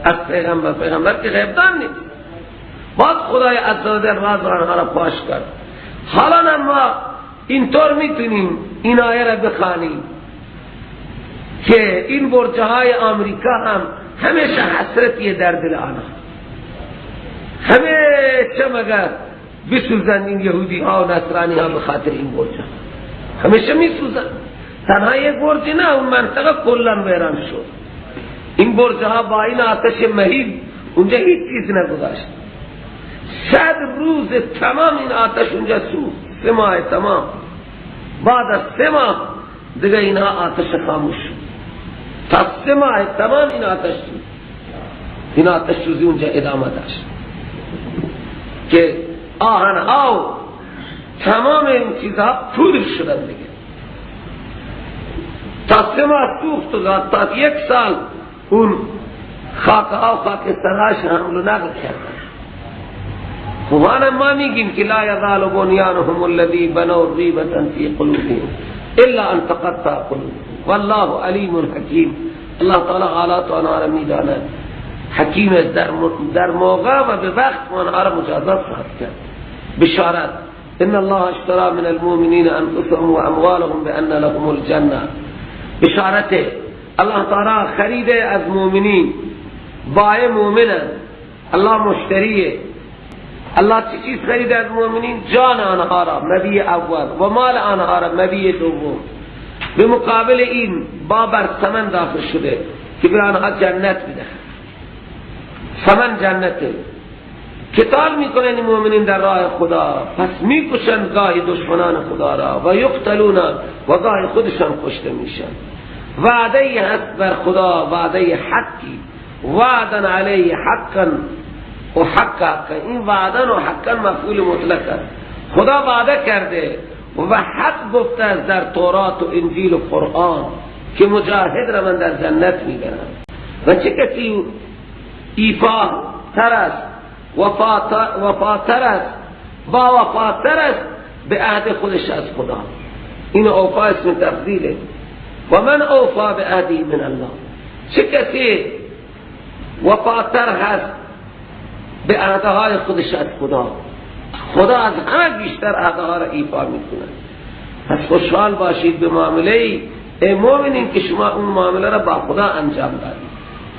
از پیغمبر، پیغمبر که غیبدان نیست، بعد خدای عزوجل راز آنها را پاش کرد. حالا ما اینطور میتونیم این آیه را بخوانیم که این برجهای آمریکا هم همیشه حسرتیه در دل آنها، همیشه مگر بسوزند این یهودی ها و نصرانی ها به خاطر این برج ها، همیشه میسوزند. تنها یک برج نه، اون منطقه کلا ویران شد. این برج ها با این آتش مهیب اونجا هیچ چیز نگذاشت. 100 روز تمام این آتش اونجا سوخت، 3 ماه تمام. بعد از 3 ماه دیگه اینها آتش خاموش شد. تا 3 ماه تمام این آتش سوخت، این آتش سوزی اونجا ادامه داشت که آهنها و تمام این چیزها پودر شدن دیگه. تا 3 ماه سوخت و تا 1 سال اون خاکها و خاکسترهاش حمل و نقل کردن. خوبانا ما میگیم که لا یزال بنیانهم الذی بنوا ریبة فی قلوبهم الا ان تقطع قلوبهم والله علیم حکیم. الله تعالی حالات آنها را میداند، حکیم است، در موقع و به وقت آنها را مجازات خواهد کرد. بشارت ان الله اشترى من المؤمنین انفسهم واموالهم بان لهم الجنه. بشارت الله تعالی خریده از مؤمنین، بای مؤمنن، الله مشتریه. الله چی چیز خریده از مؤمنین؟ جان آنها را مبیع اول و مال آنها را مبیع دوم. به مقابل این با بر ثمن داخل شده که به آنها جنت بده. ثمن جنته. قتال میکنن مؤمنین در راه خدا، پس میکشند گاهی دشمنان خدا را و یقتلون و گاهی خودشان کشته میشن. وعده هست بر خدا، وعده حقی، وعدا علیه حقا و حق حقا. این وعدن و حقا مفعول مطلق است. خدا وعده کرده و حق گفته است در تورات و انجیل و قرآن که مجاهد را من در جنت میبرم. و چه کسی ایفا تر است، وفاتر است، با وفاتر است به عهد خودش از خدا. این اوفا اسم تفضیله. و من اوفا به عهدی من الله. چه کسی وفاتر هست به عهدهای خودش از خدا؟ خدا از همه بیشتر عهدها را ایفا میکنه. پس خوشحال باشید به معامله ای مؤمنین که شما اون معامله را با خدا انجام دادید.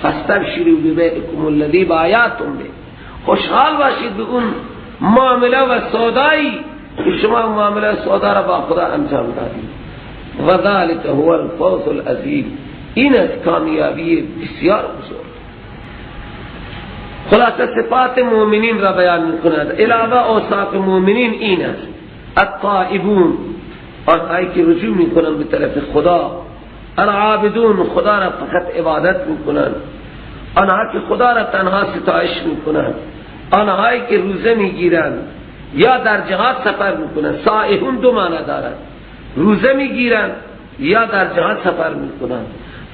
فاستبشروا ببیعکم الذی بایعتم به. خوشحال باشید به اون معامله و سودایی که شما اون معامله سودا را با خدا انجام دادید. و ذلک هو الفوز العظیم. این از کامیابی بسیار بزرگ. خلاصه صفات مؤمنین را بیان میکند. علاوه اوصاف مؤمنین این است: الطائبون، آنهایی که رجوع میکنند به طرف خدا، العابدون، خدا را فقط عبادت میکنند، آنها که خدا را تنها ستایش میکنند، آنهایی که روزه میگیرند یا در جهاد سفر میکنند. سائحون دو معنی دارد، روزه میگیرند یا در جهاد سفر میکنند.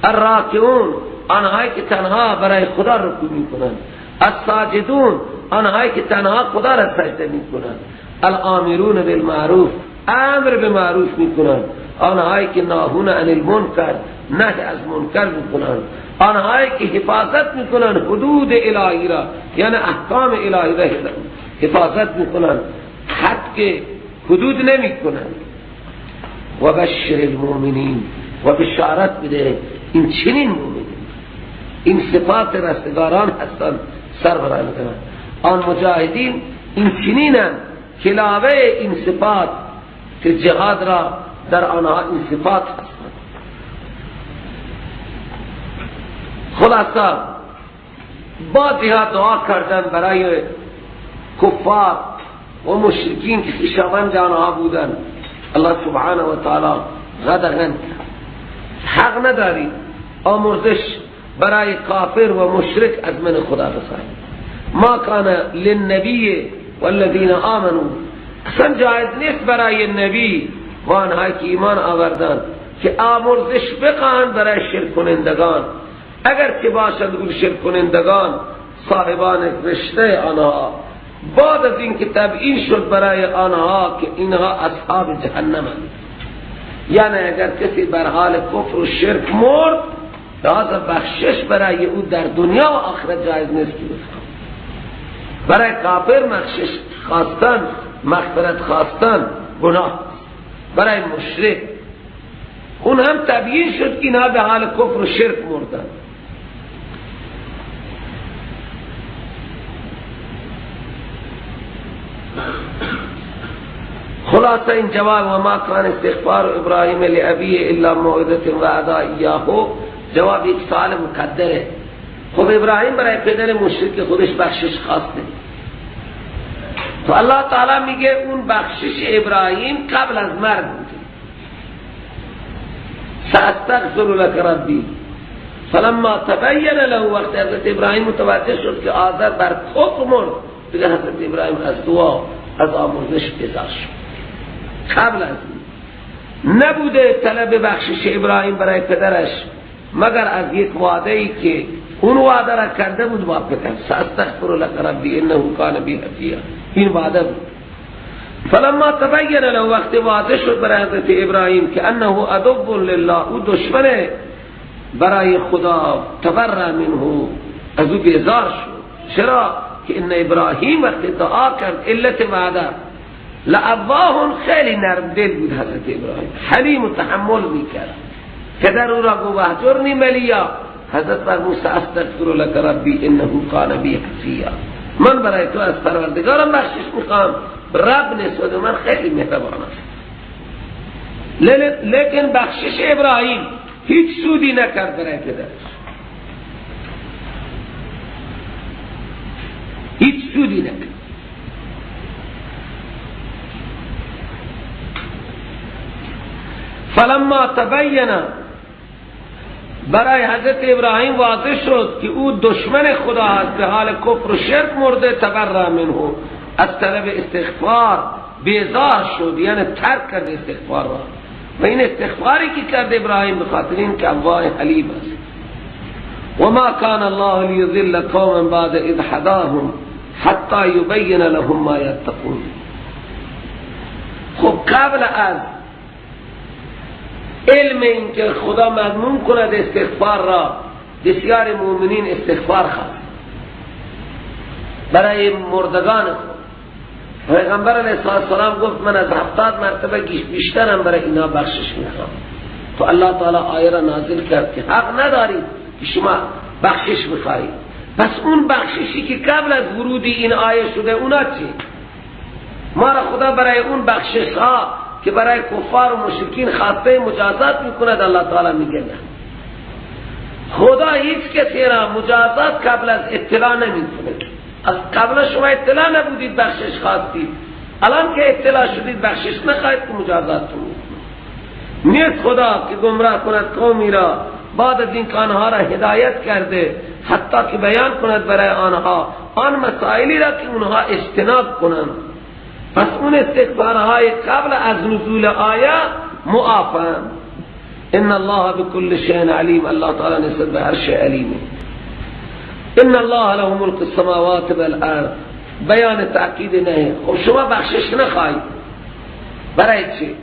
الراکعون، آنهایی که تنها برای خدا رکوع میکنند. الساجدون، آنهایی که تنها خدا را سجده میکنند. الآمرون بالمعروف، امر به معروف میکنند. آنهایی که ناهون عن المنکر، نهی از منکر میکنند. آنهایی که حفاظت میکنند حدود الهی را، یعنی احکام الهی را حفاظت میکنند، حد که حدود نمیکنند. و بشر المؤمنین، و بشارت بده این چنین مؤمنین، این صفات رستگاران هستند، سر برای میکنند. آن مجاهدین این چنینند که علاوه این صفات که جهاد را در آنها این صفات هستند. خلاصه بعضی ها دعا کردن برای کفار و مشرکین که خویشاوند آنها بودند. الله سبحانه و تعالی غدغن حق نداری آمرزش برای کافر و مشرک از من خدا بخواهید. ما کان للنبی والذین آمنوا، اصلا جایز نیست برای نبی و آنهایی که ایمان آوردند که آمرزش بخواهند برای شرک کنندگان، اگر که باشند اون شرک کنندگان صاحبان رشته آنها، بعد از اینکه تبیین شد برای آنها که اینها اصحاب جهنمند. یعنی اگر کسی بر حال کفر و شرک مرد، لذا بخشش برای او در دنیا و آخرت جایز نیست که بخواد. برای کافر بخشش خواستن، مغفرت خواستن گناه، برای مشرک اون هم تبیین شد که اینها به حال کفر و شرک مردن. خلاصه این جواب و ما کان استغفار ابراهیم لابیه الا موعظه وعدا ایاه، جواب یک سوال مقدره. خب ابراهیم برای پدر مشرک خودش بخشش خواسته، تو الله تعالی میگه اون بخشش ابراهیم قبل از مرگ بوده. ساستغفر لك ربی فلما تبین له، وقت حضرت ابراهیم متوجه شد که آذر بر کفر مرد، دیگه حضرت ابراهیم از دعا از آمرزش بیزار شد. قبل از این نبوده طلب بخشش ابراهیم برای پدرش مگر از یک وعده ای که اون وعده را کرده بود با پدر، ساستغفر لك ربی انه کان بی حفیا، این وعده بود. فلما تبین له، وقت واضح شد برای حضرت ابراهیم که انه عدو لله، او دشمن برای خدا، تبرأ منه، از او بیزار شد. چرا؟ که ان ابراهیم وقت دعا کرد علت وعده لأواه، خیلی نرم دل بود حضرت ابراهیم، حلیم و تحمل میکرد. پدر او را گفت واهجرنی ملیا، حضرت فرمود ساستغفر لك ربی انه کان بی حفیا، من برای تو از پروردگارم بخشش میخوام، رب نسبت من خیلی مهربان است. لیکن بخشش ابراهیم هیچ سودی نکرد برای پدرش، هیچ سودی نکرد. فلما تبین، برای حضرت ابراهیم واضح شد که او دشمن خدا است، به حال کفر و شرک مرده، تبرأ منه، از طلب استغفار بیزار شد، یعنی ترک کرد استغفار را. و این استغفاری که کرد ابراهیم به خاطر این که اواه حلیم است. و ما کان الله لیضل قوما بعد اذ هداهم حتی یبین لهم ما یتقون. خب قبل از علم این که خدا مضمون کند استغفار را، بسیار مؤمنین استغفار خواست برای مردگان خود. پیغمبر علیه السلام گفت من از 70 مرتبه بیشترم برای اینا بخشش میخوام. تو الله تعالی آیه را نازل کرد که حق ندارید که شما بخشش بخواهید. پس اون بخششی که قبل از ورود این آیه شده اونا چی؟ ما را خدا برای اون بخشش ها که برای کفار و مشرکین خواسته مجازات میکند، الله تعالی میگه نه، خدا هیچ کسی را مجازات قبل از اطلاع نمیکند. از قبل شما اطلاع نبودید بخشش خواستید، الان که اطلاع شدید بخشش نخواهید که مجازاتتون میکنه. نیست خدا که گمراه کند قومی را بعد از این که آنها را هدایت کرده، حتی که بیان کند برای آنها آن مسائلی را که اونها اجتناب کنند. پس اون استغفارهای قبل از نزول آیه معافن. ان الله بكل شیء علیم، الله تعالی نسبت به هر شیء علیمه. ان الله له ملک السماوات والارض، بیان تأکید نه. خب شما بخشش نخواهید برای چی؟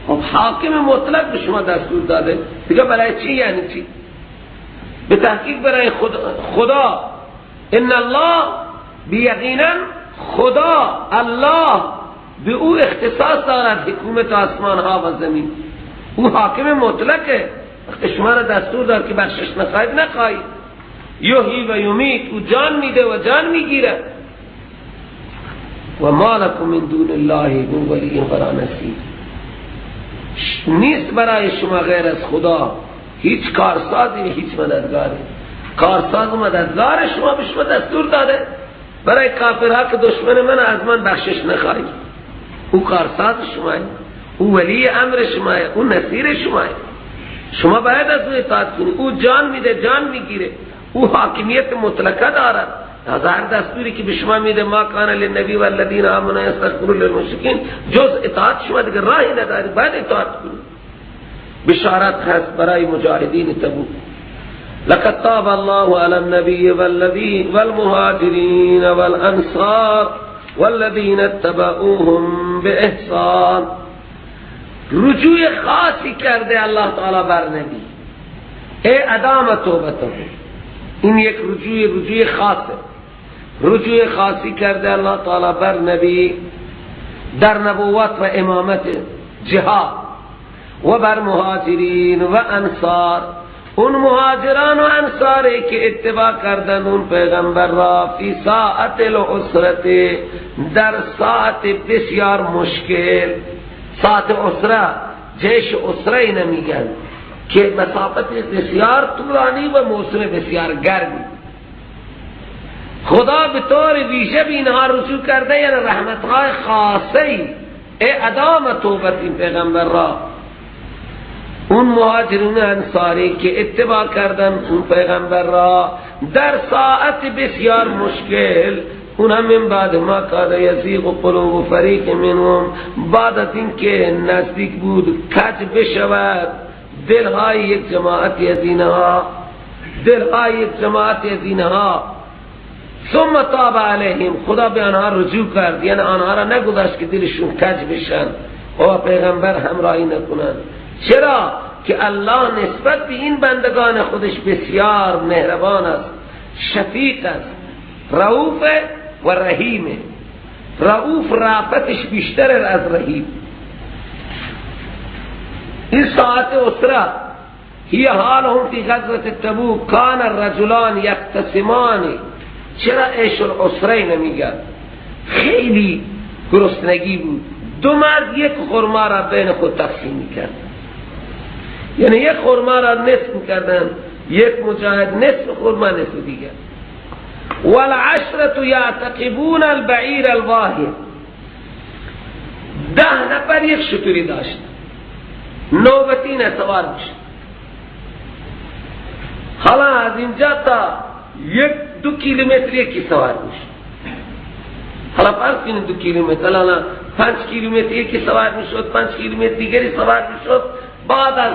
خب حاکم مطلق به شما دستور داده دیگه، برای چی یعنی چی؟ به تحقیق برای خدا. ان الله بیقینا خدا الله به او اختصاص دارد حکومت آسمان ها و زمین، او حاکم مطلقه. وقتی شما را دستور داد که بخشش نخواهید نخواهید. یحیی و یمیت، او جان میده و جان میگیره. و ما لکم من دون الله من ولی ولا نصیر، نیست برای شما غیر از خدا هیچ کارسازی هیچ مددگاری. کارساز و مددگار شما به شما دستور داده برای کافرها که دشمن من از من بخشش نخواهید. او کارساز شماه، او ولی امر شماه، او نصیر شماه، شما باید از او اطاعت کنید. او جان میده جان میگیره، او حاکمیت مطلقه دارد. از هر دستوری که به شما میده، ما کان للنبی والذین آمنوا یستغفروا للمشرکین، جز اطاعت شما دیگه راهی ندارید، باید اطاعت کنید. بشارت هست برای مجاهدین تبوک. لقد تاب الله على النبي والذين والمهاجرين والانصار والذين اتبعوهم باحسان. رجوع خاصی کرده الله تعالی بر نبی، ای ادام توبته. این یک رجوع خاصه، رجوع خاصی کرده الله تعالی بر نبی در نبوت و امامت جهاد و بر مهاجرین و انصار. اون مهاجران و انصاری که اتباع کردن اون پیغمبر را فی ساعت العسرت، در ساعت بسیار مشکل. ساعت عسره، جیش عسره نمیگن، که مسافت بسیار طولانی و موسم بسیار گرمی. خدا به طور ویژه به اینها رجوع کرده، یعنی رحمتهای خاصه ای ادام توبت این پیغمبر را. اون مهاجرون انصاری که اتباع کردن اون پیغمبر را در ساعت بسیار مشکل، اون هم من بعد ما کاد یزیغ قلوب فریق منهم، بعد از اینکه نزدیک بود کج بشود دلهای یک جماعت از اینها، دلهای یک جماعت از اینها. ثم تاب علیهم، خدا به آنها رجوع کرد، یعنی آنها را نگذاشت که دلشون کج بشن و پیغمبر همراهی نکنند. چرا که الله نسبت به این بندگان خودش بسیار مهربان است، شفیق است، رؤوف و رحیم. رؤوف رافتش بیشتر از رحیم. این ساعت اسره هی حالهم فی غزوة تبوک کان الرجلان یقتسمان. چرا عیش العسره نمیگن؟ خیلی گرسنگی بود، دو مرد یک خرما را بین خود تقسیم میکردن، یعنی یک خرما را نصف میکردن، یک مجاهد نصف خرما نصف دیگر. والعشرة یعتقبون البعیر الواحد، 10 نفر یک شتری داشت، نوبتی نه سوار میشه. حالا از اینجا تا 1-2 کیلومتر یکی سوار میشه. حالا فرض کنید 2 کیلومتر، حالا 5 کیلومتر یکی سوار میشد، 5 کیلومتر دیگری سوار میشد، بعد از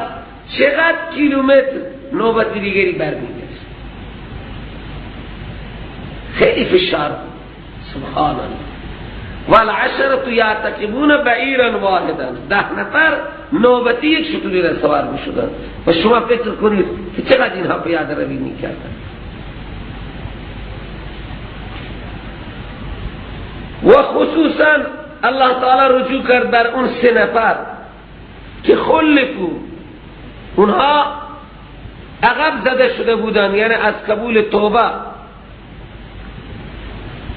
چقدر کیلومتر نوبت دیگری برمیگشت. خیلی فشار بود. سبحان الله. والعشرة یعتقبون بعیرا واحدا، 10 نفر نوبتی یک شتری را سوار میشدن و شما فکر کنید که چقدر اینها پیاده روی میکردن. و خصوصا الله تعالی رجوع کرد بر اون 3 نفر که خلفو، اونها عقب زده شده بودن، یعنی از قبول توبه.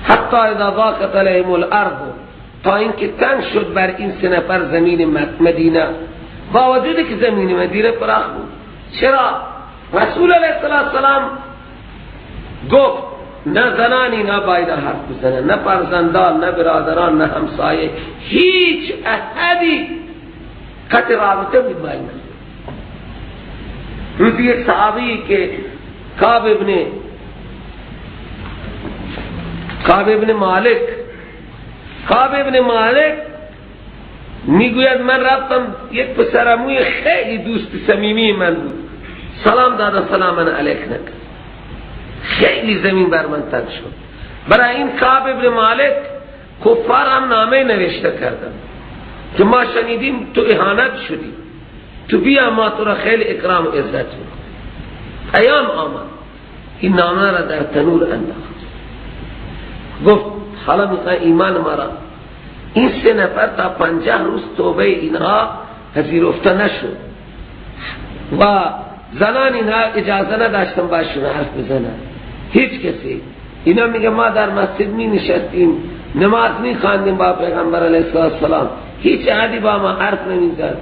حتی اذا ضاقت علیهم الارض، تا اینکه تنگ شد بر این 3 نفر زمین مدینه، با وجودی که زمین مدینه پراخ بود. چرا؟ رسول علیه السلام گفت نه زنان اینا باید حرف بزنن، نه فرزندان، نه برادران، نه همسایه، هیچ احدی قطع رابطه بود با اینا. روزی یک صحابی که کعب ابن مالک، کعب ابن مالک میگوید من رفتم یک پسرعموی خیلی دوست صمیمی من بود، سلام دادم، سلام من علیک نکرد، خیلی زمین بر من تنگ شد. برای این کعب ابن مالک کفار هم نامه نوشته کردن که ما شنیدیم تو اهانت شدی، تو بیا ما تو را خیلی اکرام و عزت میکنیم. پیام آمد، این نامه را در تنور انداخت، گفت حالا میخوای ایمان ما را. این 3 نفر تا 50 روز توبه اینها پذیرفته نشد و زنان اینها اجازه نداشتن باشون حرف بزنن، هیچ کسی. اینا میگه ما در مسجد می نشستیم، نماز می خواندیم با پیغمبر علیه السلام، هیچ احدی با ما حرف نمیزد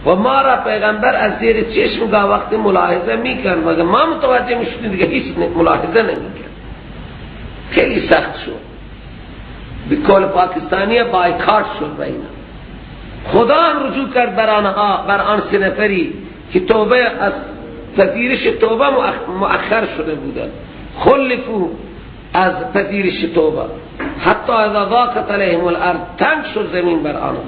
و ما را پیغمبر از زیر چشم گاه وقت ملاحظه میکرد، مگر ما متوجه میشدیم دیگه هیچ ملاحظه نمیکرد. خیلی سخت شد، به کل پاکستانی بایکاٹ شد با اینا. خدا هم رجوع کرد بر آنها، بر آن 3 نفری که توبه از پذیرش توبه مؤخر شده بودند، خلفو از پذیرش توبه. حتی اذا ضاقت علیهم الارض، تنگ شد زمین بر آنها،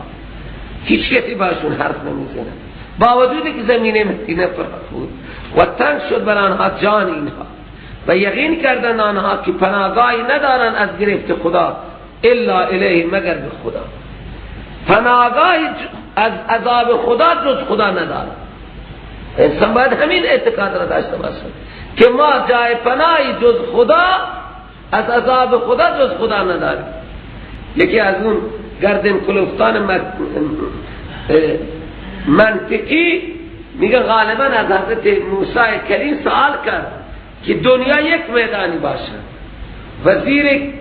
هیچ کسی باشون حرف نمیزنه، با وجودی که زمین مدینه فراخ بود و تنگ شد بر آنها جان اینها، و یقین کردن آنها که پناهگاهی ندارن از گرفت خدا الا الیه، مگر به خدا. پناهگاهی از عذاب خدا جز خدا ندارن. انسان باید همین اعتقاد را داشته باشد که ما جای پناهی جز خدا از عذاب خدا جز خدا نداریم. یکی از اون گردن کلفتان منطقی میگه غالبا از حضرت موسی کریم سوال کرد که دنیا یک میدانی باشد، وزیر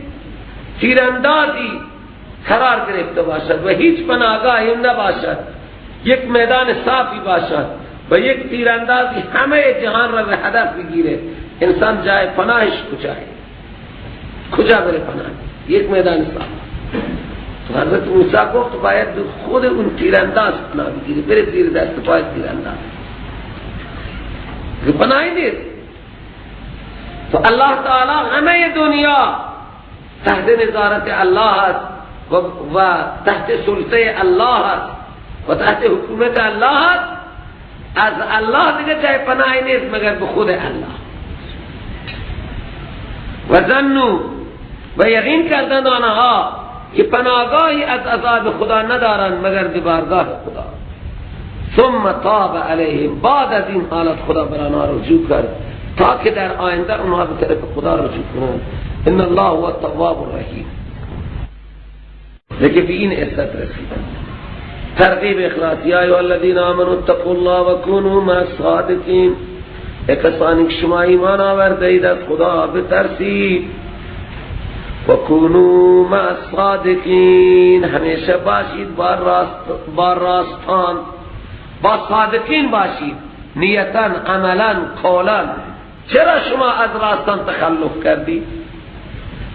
تیراندازی قرار گرفته باشد و هیچ پناهگاهی نباشد، یک میدان صافی باشد با یک تیراندازی همه جهان را به هدف بگیره، انسان جای پناهش کجا ہے؟ کجا بره پناه؟ یک میدان صاف. تو حضرت موسی گفت باید خود اون تیرانداز پناه بگیره، بره زیر دست پای تیرانداز، پناهی نیست. تو الله تعالی همه دنیا تحت نظارت الله است و تحت سلطه الله است و تحت حکومت الله است. از الله دیگه جای پناهی نیست مگر به خود الله. و ظنوا، و یقین کردند آنها که پناهگاهی از عذاب خدا ندارند مگر به بارگاه خدا. ثم تاب علیهم، بعد از این حالت خدا بر آنها رجوع کرد تا که در آینده آنها به طرف خدا رجوع کنند. ان الله هو التواب الرحیم. لیکن به این عزت رسیدند. ترغیب اخلاص، یا ایها الذین آمنوا اتقوا الله وکونوا مع الصادقین. ای کسانی که شما ایمان آورده اید از خدا بترسید. وکونوا مع الصادقین، همیشه باشید با راستان، با صادقین باشید، نیتا، عملا، قولا. چرا شما از راستان تخلف کردید؟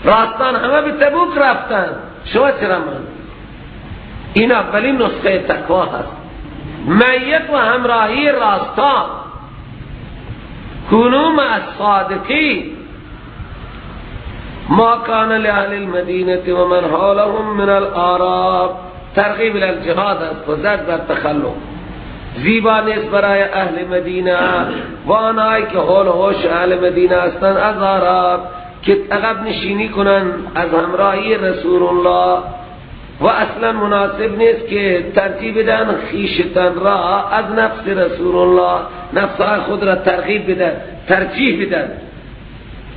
راستان همه به تبوک رفتن، شما چرا ماندید؟ این اولین نسخه تقوا هست، معیت و همراهی راستان. کونوا مع الصادقین. ما کان لأهل المدینة و من حولهم من الاعراب، ترغیب الجهاد است و زد بر تخلف. زیبا نیست برای اهل مدینه و آنهایی که حول هوش اهل مدینه هستند از اعراب که عقب نشینی کنند از همراهی رسول الله، و اصلا مناسب نیست که ترتیب بدن خویشتن را از نفس رسول الله، نفس خود را ترغیب بدن، ترجیح بدن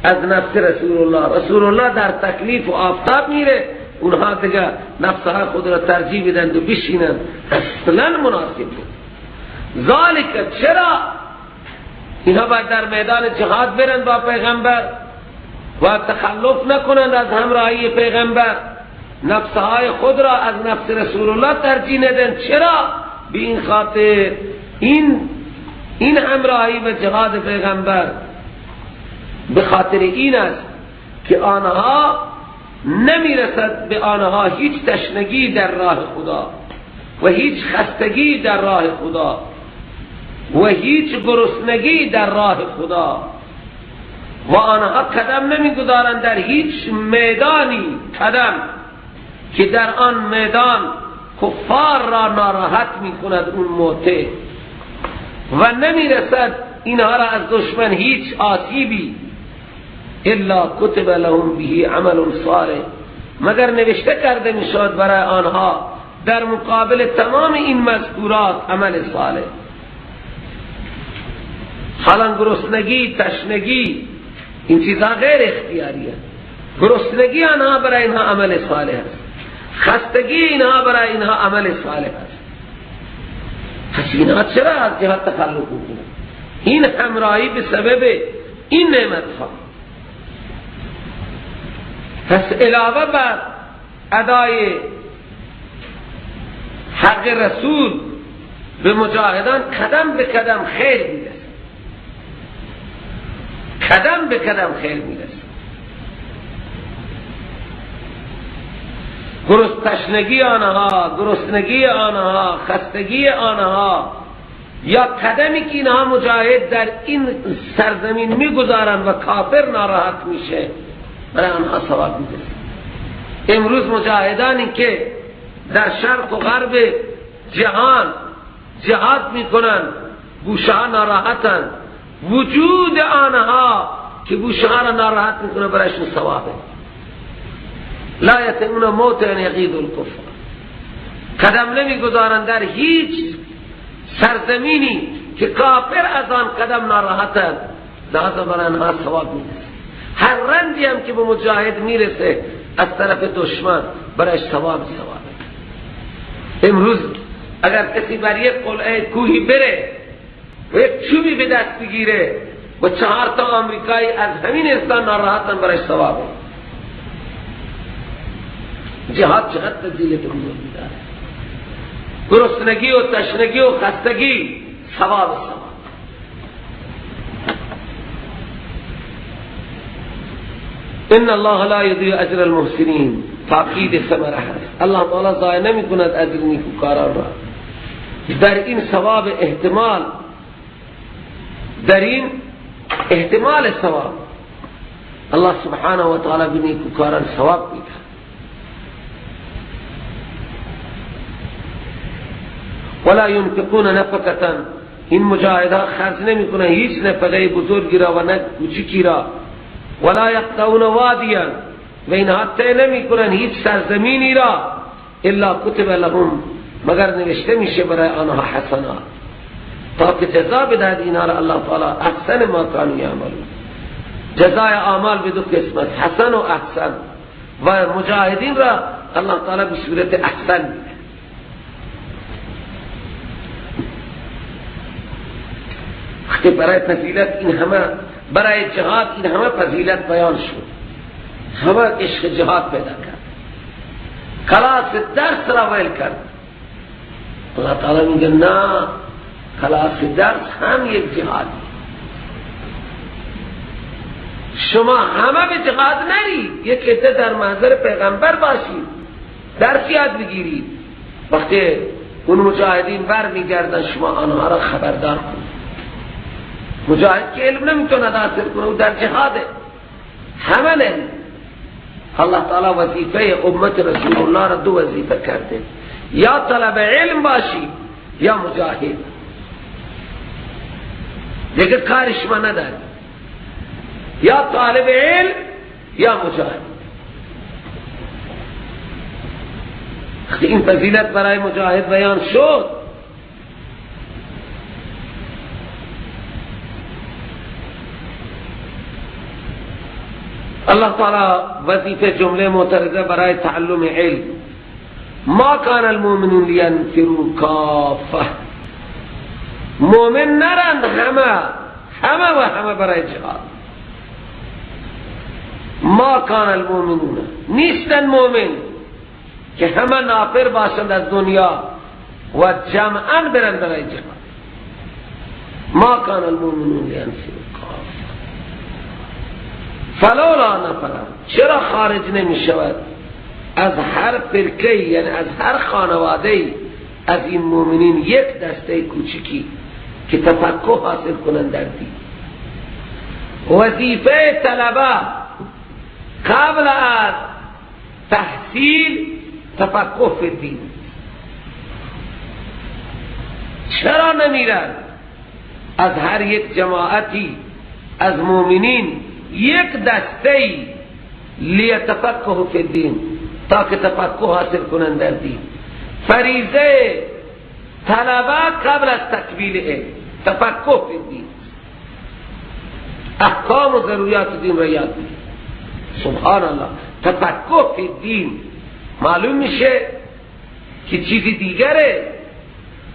از نفس رسول الله. رسول الله در تکلیف و آفتاب میره، اونها دیگه نفس خود را ترجیح بدن و بشینن، اصلا مناسب نیست. ذالک، چرا اینها باید در میدان جهاد برن با پیغمبر و تخلف نکنند از همراهی پیغمبر، نفسهای خود را از نفس رسول الله ترجیح ندن؟ چرا؟ به این خاطر این همراهی و جهاد پیغمبر به خاطر این است که آنها نمیرسد به آنها هیچ تشنگی در راه خدا و هیچ خستگی در راه خدا و هیچ گرسنگی در راه خدا، و آنها قدم نمیگذارند در هیچ میدانی قدم که در آن میدان کفار را ناراحت میکند اون موته، و نمیرسد اینها را از دشمن هیچ آسیبی، الا کتب لهم به عمل صالح، مگر نوشته کرده میشد برای آنها در مقابل تمام این مذکورات عمل صالح. حالا گرسنگی، تشنگی، این چیزها غیر اختیاریه. گرسنگی آنها برای اینها عمل صالح است، خستگی اینها برای اینها عمل صالح است. پس اینها چرا از جهت تخلف میکنند؟ این همراهی به سبب این نعمت ها. پس علاوه بر ادای حق رسول به مجاهدان قدم به قدم خیر میرسه، قدم به قدم خیر میرسه. گرسنگی آنها، گرسنگی آنها، خستگی آنها، یا قدمی که اینها مجاهد در این سرزمین میگذارن و کافر ناراحت میشه، برای آنها ثواب میده. امروز مجاهدانی که در شرق و غرب جهان جهاد میکنن، گوشه ها ناراحتن، وجود آنها که گوشه ها را ناراحت میکنه برایشون ثوابه. لا یطئون موطئا یغیظ الکفار، قدم نمیگذارن در هیچ سرزمینی که کافر از آن قدم ناراحتن، لذا برای آنها ثواب میرسه. هر رنجی هم که به مجاهد میرسه از طرف دشمن برایش ثواب ثوابه. امروز اگر کسی بر یک قلعه کوهی بره و یک چوبی به دست بگیره و 4 تا آمریکایی از همین انسان ناراحتن، برایش ثوابه. جهاد چقدر فضیلت بزرگی داره. گرسنگی و تشنگی و خستگی ثواب ثواب. ان الله لا یضیع اجر المحسنین، تاکید ثمره هست. الله تعالی ضایع نمی کند اجر نیکوکاران را. در این ثواب احتمال، در این احتمال ثواب الله سبحانه و تعالی به نیکوکاران ثواب میده. ولا ينفقون نفقه، این مجاهدها خرج نمیکنن هیچ نفقه بزرگی را و نه کوچکی را. ولا یقطعون وادیا، و اینها طی نمیکنن هیچ سرزمینی را، الا کتب لهم، مگر نوشته میشه برای آنها حسنات، تا که جزا بدهد اینها را الله تعالی احسن ما کانوا یعملون. جزای اعمال به دو قسمت، حسن و احسن، و مجاهدین را الله تعالی به صورت احسن میده. وقتی برای فضیلت این همه، برای جهاد این همه فضیلت بیان شد، همه عشق جهاد پیدا کرد، کلاس درس را ویل کرد. الله تعالی میگه نه، کلاس درس هم یک جهاد، شما همه به جهاد نرید، یک عده در محضر پیغمبر باشید، درس یاد بگیرید. وقتی اون مجاهدین بر میگردن شما آنها را خبردار کنید. مجاهد که علم نمیتونه حاصل کنه، او در جهاده، همه نرید. الله تعالی وظیفه امت رسول الله را دو وظیفه کرده، یا طلب علم باشی یا مجاهد، دیگه کار شما نداری، یا طالب علم یا مجاهد. وقتی این فضیلت برای مجاهد بیان شد، الله تعالی وظیفه جمله معترضه برای تعلم علم، ما کان المؤمنون لینفروا کافه، مؤمن نرند همه همه و همه برای جهاد. ما کان المؤمنون، نیستن مؤمن که همه نافر باشند از دنیا و جمعا برند برای جهاد. ما کان المؤمنون لینفروا کافه فلولا نفر، چرا خارج نمی شود از هر فرقه، یعنی از هر خانواده از این مؤمنین یک دسته کوچکی که تفقه حاصل کنند در دین. وظیفه طلبه قبل از تحصیل تفقه فی الدین. چرا نمیرن از هر یک جماعتی از مؤمنین یک دسته لیتفقه فی الدین، تا که تفقه حاصل کنند در دین. فریضه طلبه قبل از تکمیل علم تفقه فی الدین، احکام و ضروریات دین را یاد بگیرید. سبحان الله، تفقه فی الدین معلوم میشه که چیزی دیگره،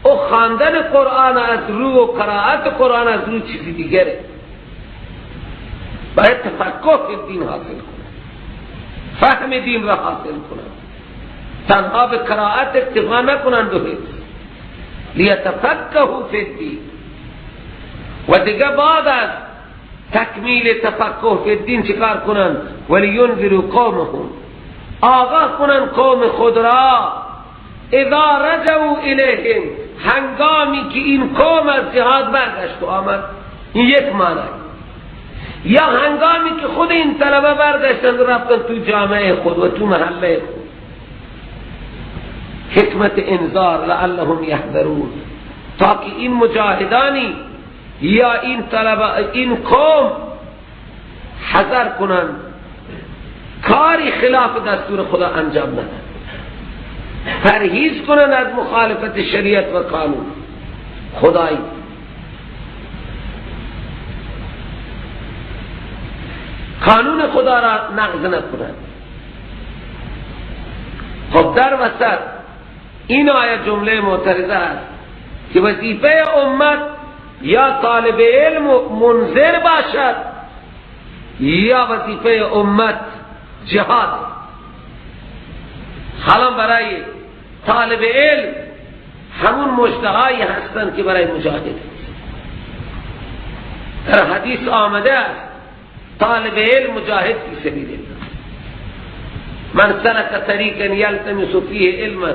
او خواندن قرآن از رو و قرائت قرآن از رو چیزی دیگره. باید تفقه فی الدین حاصل کنه، فهم دین را حاصل کنند، تنها به قرائت اکتفا نکنند و حفظ. لیتفقهوا فی الدین. و دیگه بعد از تکمیل تفقه فی الدین چیکار کنند؟ ولینذروا قومهم، آگاه کنند قوم خود را، اذا رجعوا الیهم، هنگامی که این قوم از جهاد برگشت و آمد. این یک معنی. یا هنگامی که خود این طلبه برگشتند و رفتن تو جامعه خود و تو محله خود. حکمت انذار لعلهم یحذرون، تا که این مجاهدانی یا این طلبه این قوم حذر کنند، کاری خلاف دستور خدا انجام ندن، پرهیز کنند از مخالفت شریعت و قانون خدایی. قانون خدا را نقض نکنند. خب در وسط این آیه جمله معترضه است که وظیفه امت یا طالب علم منذر باشد یا وظیفه امت جهاد. حالا برای طالب علم همون مژده‌هایی هستند که برای مجاهد. در حدیث آمده است طالب علم مجاهد فی سبیل الله، من سلک طریقا یلتمس فیه علما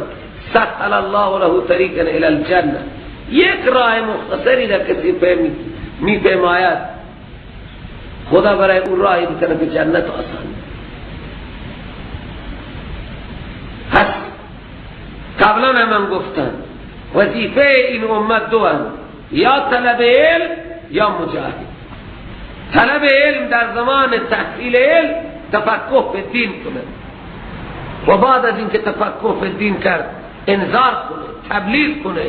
سهل الله له طریقا الی الجنه. یک راه مختصری را کسی میپیماید، خدا برای اون راهی به طرف جنت آسان. پس قبلا هم گفتن وظیفه این امت دو هم، یا طلب علم یا مجاهد. طلب علم در زمان تحصیل علم تفقه فی الدین کنه و بعد از اینکه تفقه فی الدین کرد انذار کنه، تبلیغ کنه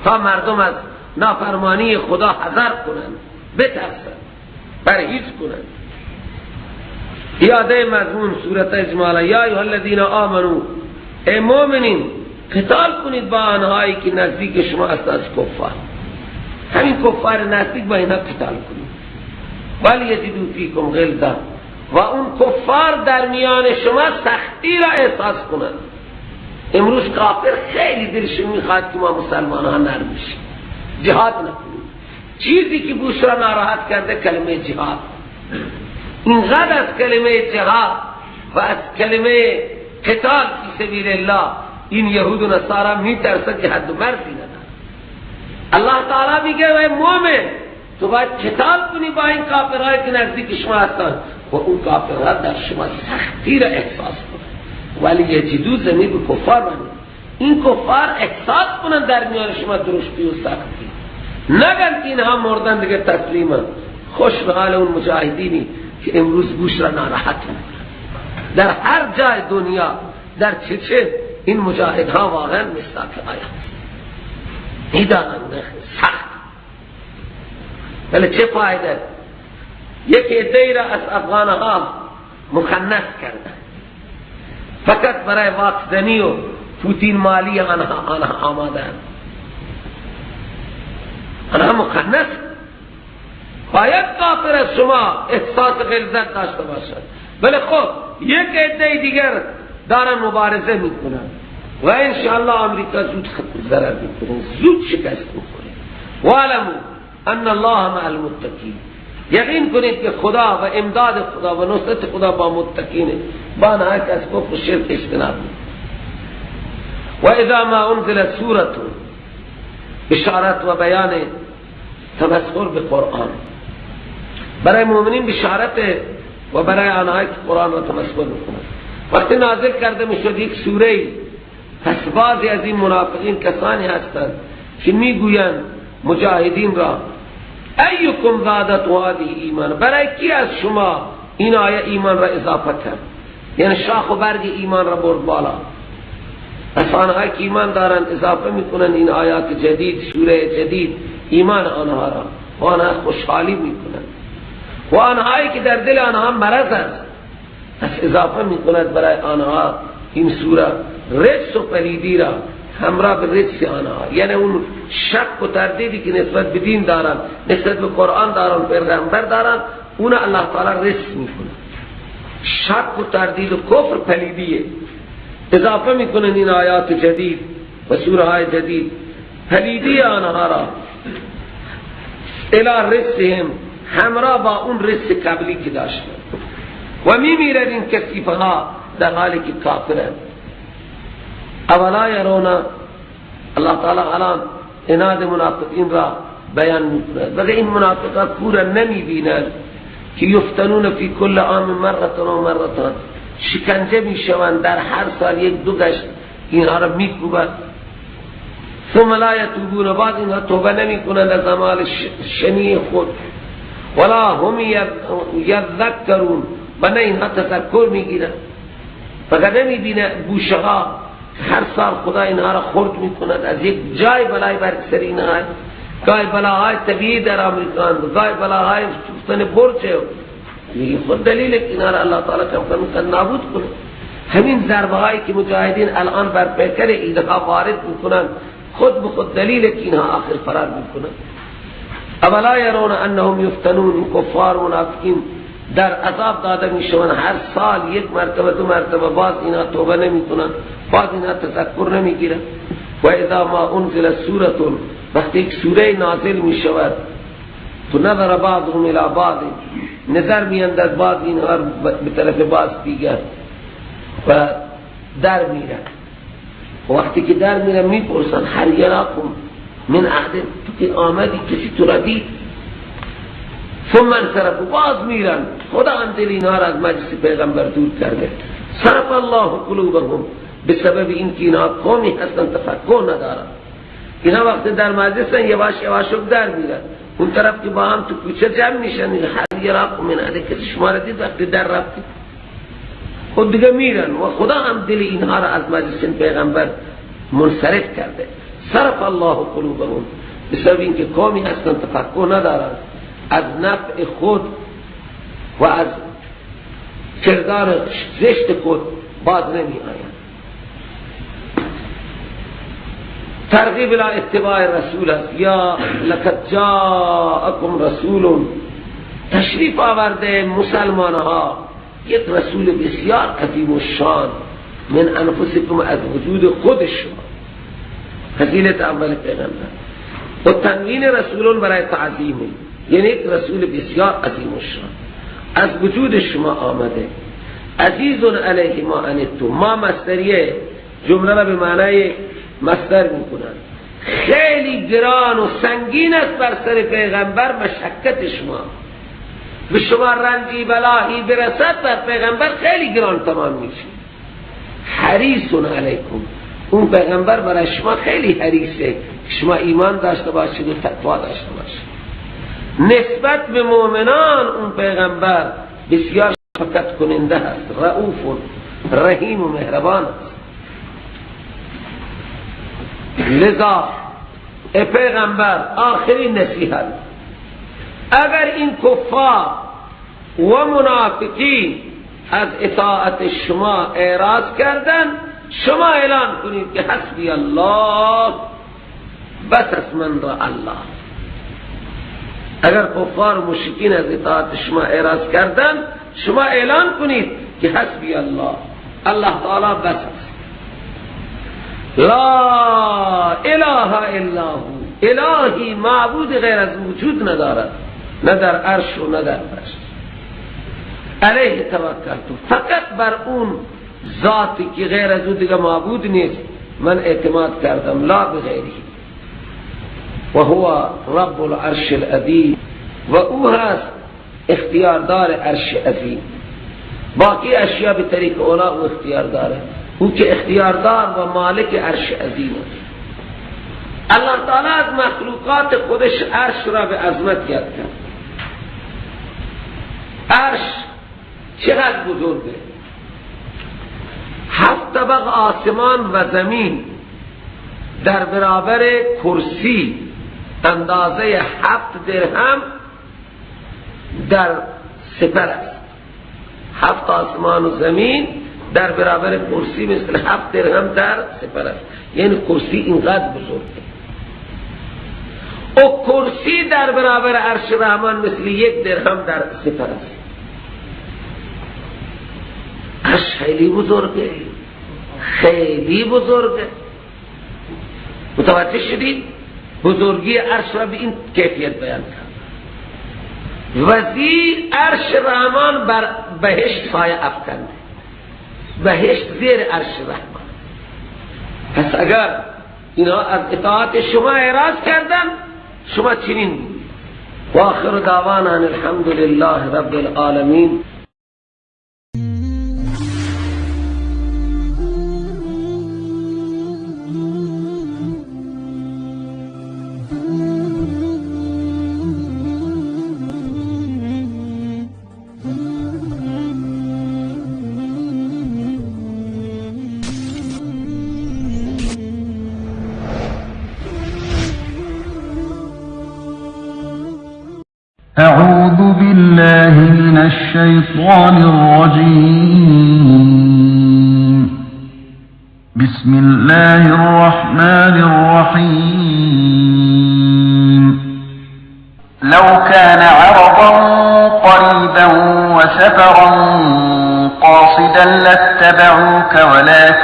تا مردم از نافرمانی خدا حذر کنند، بترسند، پرهیز کنند. یاده مضمون سورت اجمالا، یا ایها الذین آمنو، ای مؤمنین قتال کنید با آنهایی که نزدیک شما است از کفار. همین کفار نزدیک با اینها قتال کنید. ولی یجدوا فیکم غلظه، و اون کفار در میان شما سختی را احساس کنند. امروز کافر خیلی دلش میخواد که ما مسلمان ها نرم بشیم، جهاد نکنیم. چیزی که بوش را ناراحت کرده کلمه جهاد. اینقدر از کلمه جهاد و از کلمه قتال فی سبیل الله این یهود و نصارا میترسن که حد و مرزی ندارن. الله تعالی میگه ای مؤمن تو باید قتال کنی با این کافرهایی که نزدیک شما هستن و اون کافرها در شما سختی را احساس کنن. ولی یجدو ضمیر به کفار معنی، این کفار احساس کنن در میان شما درشتی و سختی، نگن که اینها مردن دیگه تسلیمن. خوش به حال اون مجاهدینی که امروز گوش را ناراحت میکنن در هر جای دنیا. در چچن این مجاهدها واقعا مصداق آیه میدانند سخت، ولی چه فایده؟ یک عده‌ای را از افغانها مخنث کردن فقط برای واکسنی و پوتین مالی آنها آمادند. آنها مخنث. باید کافر از شما احساس غلظت داشته باشد، ولی خب یک عده دیگر دارن مبارزه میکنن و انشاءالله آمریکا زود ضرر میکنه، زود شکست میکنه. واعلموا ان الله مع المتقین، یقین کنید که خدا و امداد خدا و نصرت خدا با متقینه، با آنها که از کفر و شرک اجتناب میکنه. و اذا ما انزلت سورة، بشارت و بیان تمسخر به قرآن برای مؤمنین بشارت و برای آنهایی که قرآن را تمسخر میکنند. وقتی نازل کرده میشد یک سوره، پس بعضی از این منافقین کسانی هستند که میگویند مجاهدین را ایکم زادت هذه ایمان، برای کی از شما این آیه ایمان را اضافه کرد؟ یعنی شاخ و برگ ایمان را برد بالا. پس آنهایی که ایمان دارند اضافه میکنند این آیات جدید، سوره جدید، ایمان آنها را و آنها خوشحالی میکنند. و آنهایی که در دل آنها مرض است پس اضافه میکند برای آنها این سوره رجس و پلیدی را همراه به رجس آنها، یعنی اون شک و تردیدی که نسبت به دین دارند، نسبت به قرآن دارند، پیغمبر دارند، اون الله تعالی رجس میکنه. شک و تردید و کفر پلیدیه. اضافه میکنن این آیات جدید و سوره های جدید پلیدی آنها را الی رجسهم، همراه با اون رجس قبلی که داشتن، و میمیرد این کثیفه ها در حالی که کافرند. اولا یرون، الله تعالی الان عناد منافقین را بیان میکند. ولی این منافقان کورا نمیبینند که یفتنون فی کل عام مرة و مرتان، شکنجه میشوند در هر سال یک دو گشت اینها را میکوبند. ثم لا یتوبون، بعد اینها توبه نمیکنند از اعمال شنیع خود. ولا هم یذکرون، و نه اینها تذکر میگیرند. فقط نمیبینه گوشه ها هر سال خدا اینها را خرد میکند از یک جای بلای بر سر اینها، گاهی بلاهای طبیعی در آمریکا، گاهی بلاهای سوختن برج. خود دلیل که اینها را الله تعالی کم کم نابود کنه. همین ضربه هایی که مجاهدین الان بر پیکر اینها وارد میکنند خود به خود دلیل که اینها آخر فرار میکنند. اولا یرون انهم یفتنون، کفار منافقین در عذاب داده میشوند هر سال یک مرتبه دو مرتبه، باز اینها توبه نمیکنند، باز اینها تذکر نمیگیرند. و اذا ما انزلت سورة، وقتی یک سوره نازل می شود، تو نظر بعضهم الى بعض، نظر می انداز بعض اینها به طرف بعض دیگر و در میرن. وقتی که در میرن میپرسن هل یراکم من احد، تو که آمدی کسی تو را دید؟ ثم انصرفوا، باز میرن. خدا هم دل اینها را از مجلس پیغمبر دور کرده. صرف الله قلوبهم، به سبب اینکه اینها قومی هستن تفکر ندارن. اینا وقتی در مجلسن یواش یواش در میرن، اون طرف که با هم تو کوچه جمع میشن، هل یراکم من احد، کسی شما را دید وقتی در رفتی؟ خود دیگه میرن و خدا هم دل اینها را از مجلس پیغمبر منصرف کرده. صرف الله قلوبهم، به سبب اینکه قومی هستن تفکر ندارن، از نفع خود و از کردار زشت خود باز نمی آیند. ترغیب الى اتباع رسول است. یا لقد جاءکم رسول، تشریف آورده مسلمان ها یک رسول بسیار عظیم و شان، من انفسکم، از وجود خود شما. فضیلت اول پیغمبر و تنوین رسولون برای تعظیمه، یعنی یک رسول بسیار عظیم و شان از وجود شما آمده. عزیز علیه ما عنتم، ما مصدریه جمله را به معنای مصدر میکنن. خیلی گران و سنگین است بر سر پیغمبر مشقت شما، به شما رنجی بلاهی برسد بر پیغمبر خیلی گران تمام میشه. حریص علیکم، اون پیغمبر برای شما خیلی حریصه، شما ایمان داشته باشید و تقوا داشته باشید. نسبت به مؤمنان اون پیغمبر بسیار شفقت کننده است، رؤوف رحیم و مهربان است. لذا ای پیغمبر آخرین نصیحت، اگر این کفار و منافقین از اطاعت شما اعراض کردن، شما اعلان کنید که حسبی الله، بس از من را الله. اگر کفار و مشرکین از اطاعت شما اعراض کردن، شما اعلان کنید که حسبی الله، الله تعالی بس است. لا اله الا هو، الهی معبود غیر از وجود ندارد، نه در عرش و نه در فرش. علیه توکلت، فقط بر اون ذاتی که غیر از او دیگه معبود نیست من اعتماد کردم، لا بغیره. و هو رب العرش العظیم، و او هست اختیاردار عرش عظیم. باقی اشیاء به طریق اولا او اختیار داره، او که اختیاردار و مالک عرش عظیم است. الله تعالی از مخلوقات خودش عرش را به عظمت یاد کرد. عرش چقدر بزرگه، 7 طبق آسمان و زمین در برابر کرسی اندازه 7 درهم در سپر است. 7 آسمان و زمین در برابر کرسی مثل 7 درهم در سپر است، یعنی کرسی اینقدر بزرگه. و کرسی در برابر عرش رحمان مثل 1 درهم در سپر است. عرش خیلی بزرگه، خیلی بزرگه. متوجه شدید؟ بزرگی عرش را به این کیفیت بیان کرد. وزیر عرش رحمان بر بهشت سایه افکنده، بهشت زیر عرش رحمان. پس اگر اینا از اطاعت شما اعراض کردن، شما چنین بود. و آخر دعوانا ان الحمد لله رب العالمین. أعوذ بالله من الشيطان الرجيم. بسم الله الرحمن الرحيم. لو كان عرضا قريبا وسفرا قاصدا لاتبعوك ولكن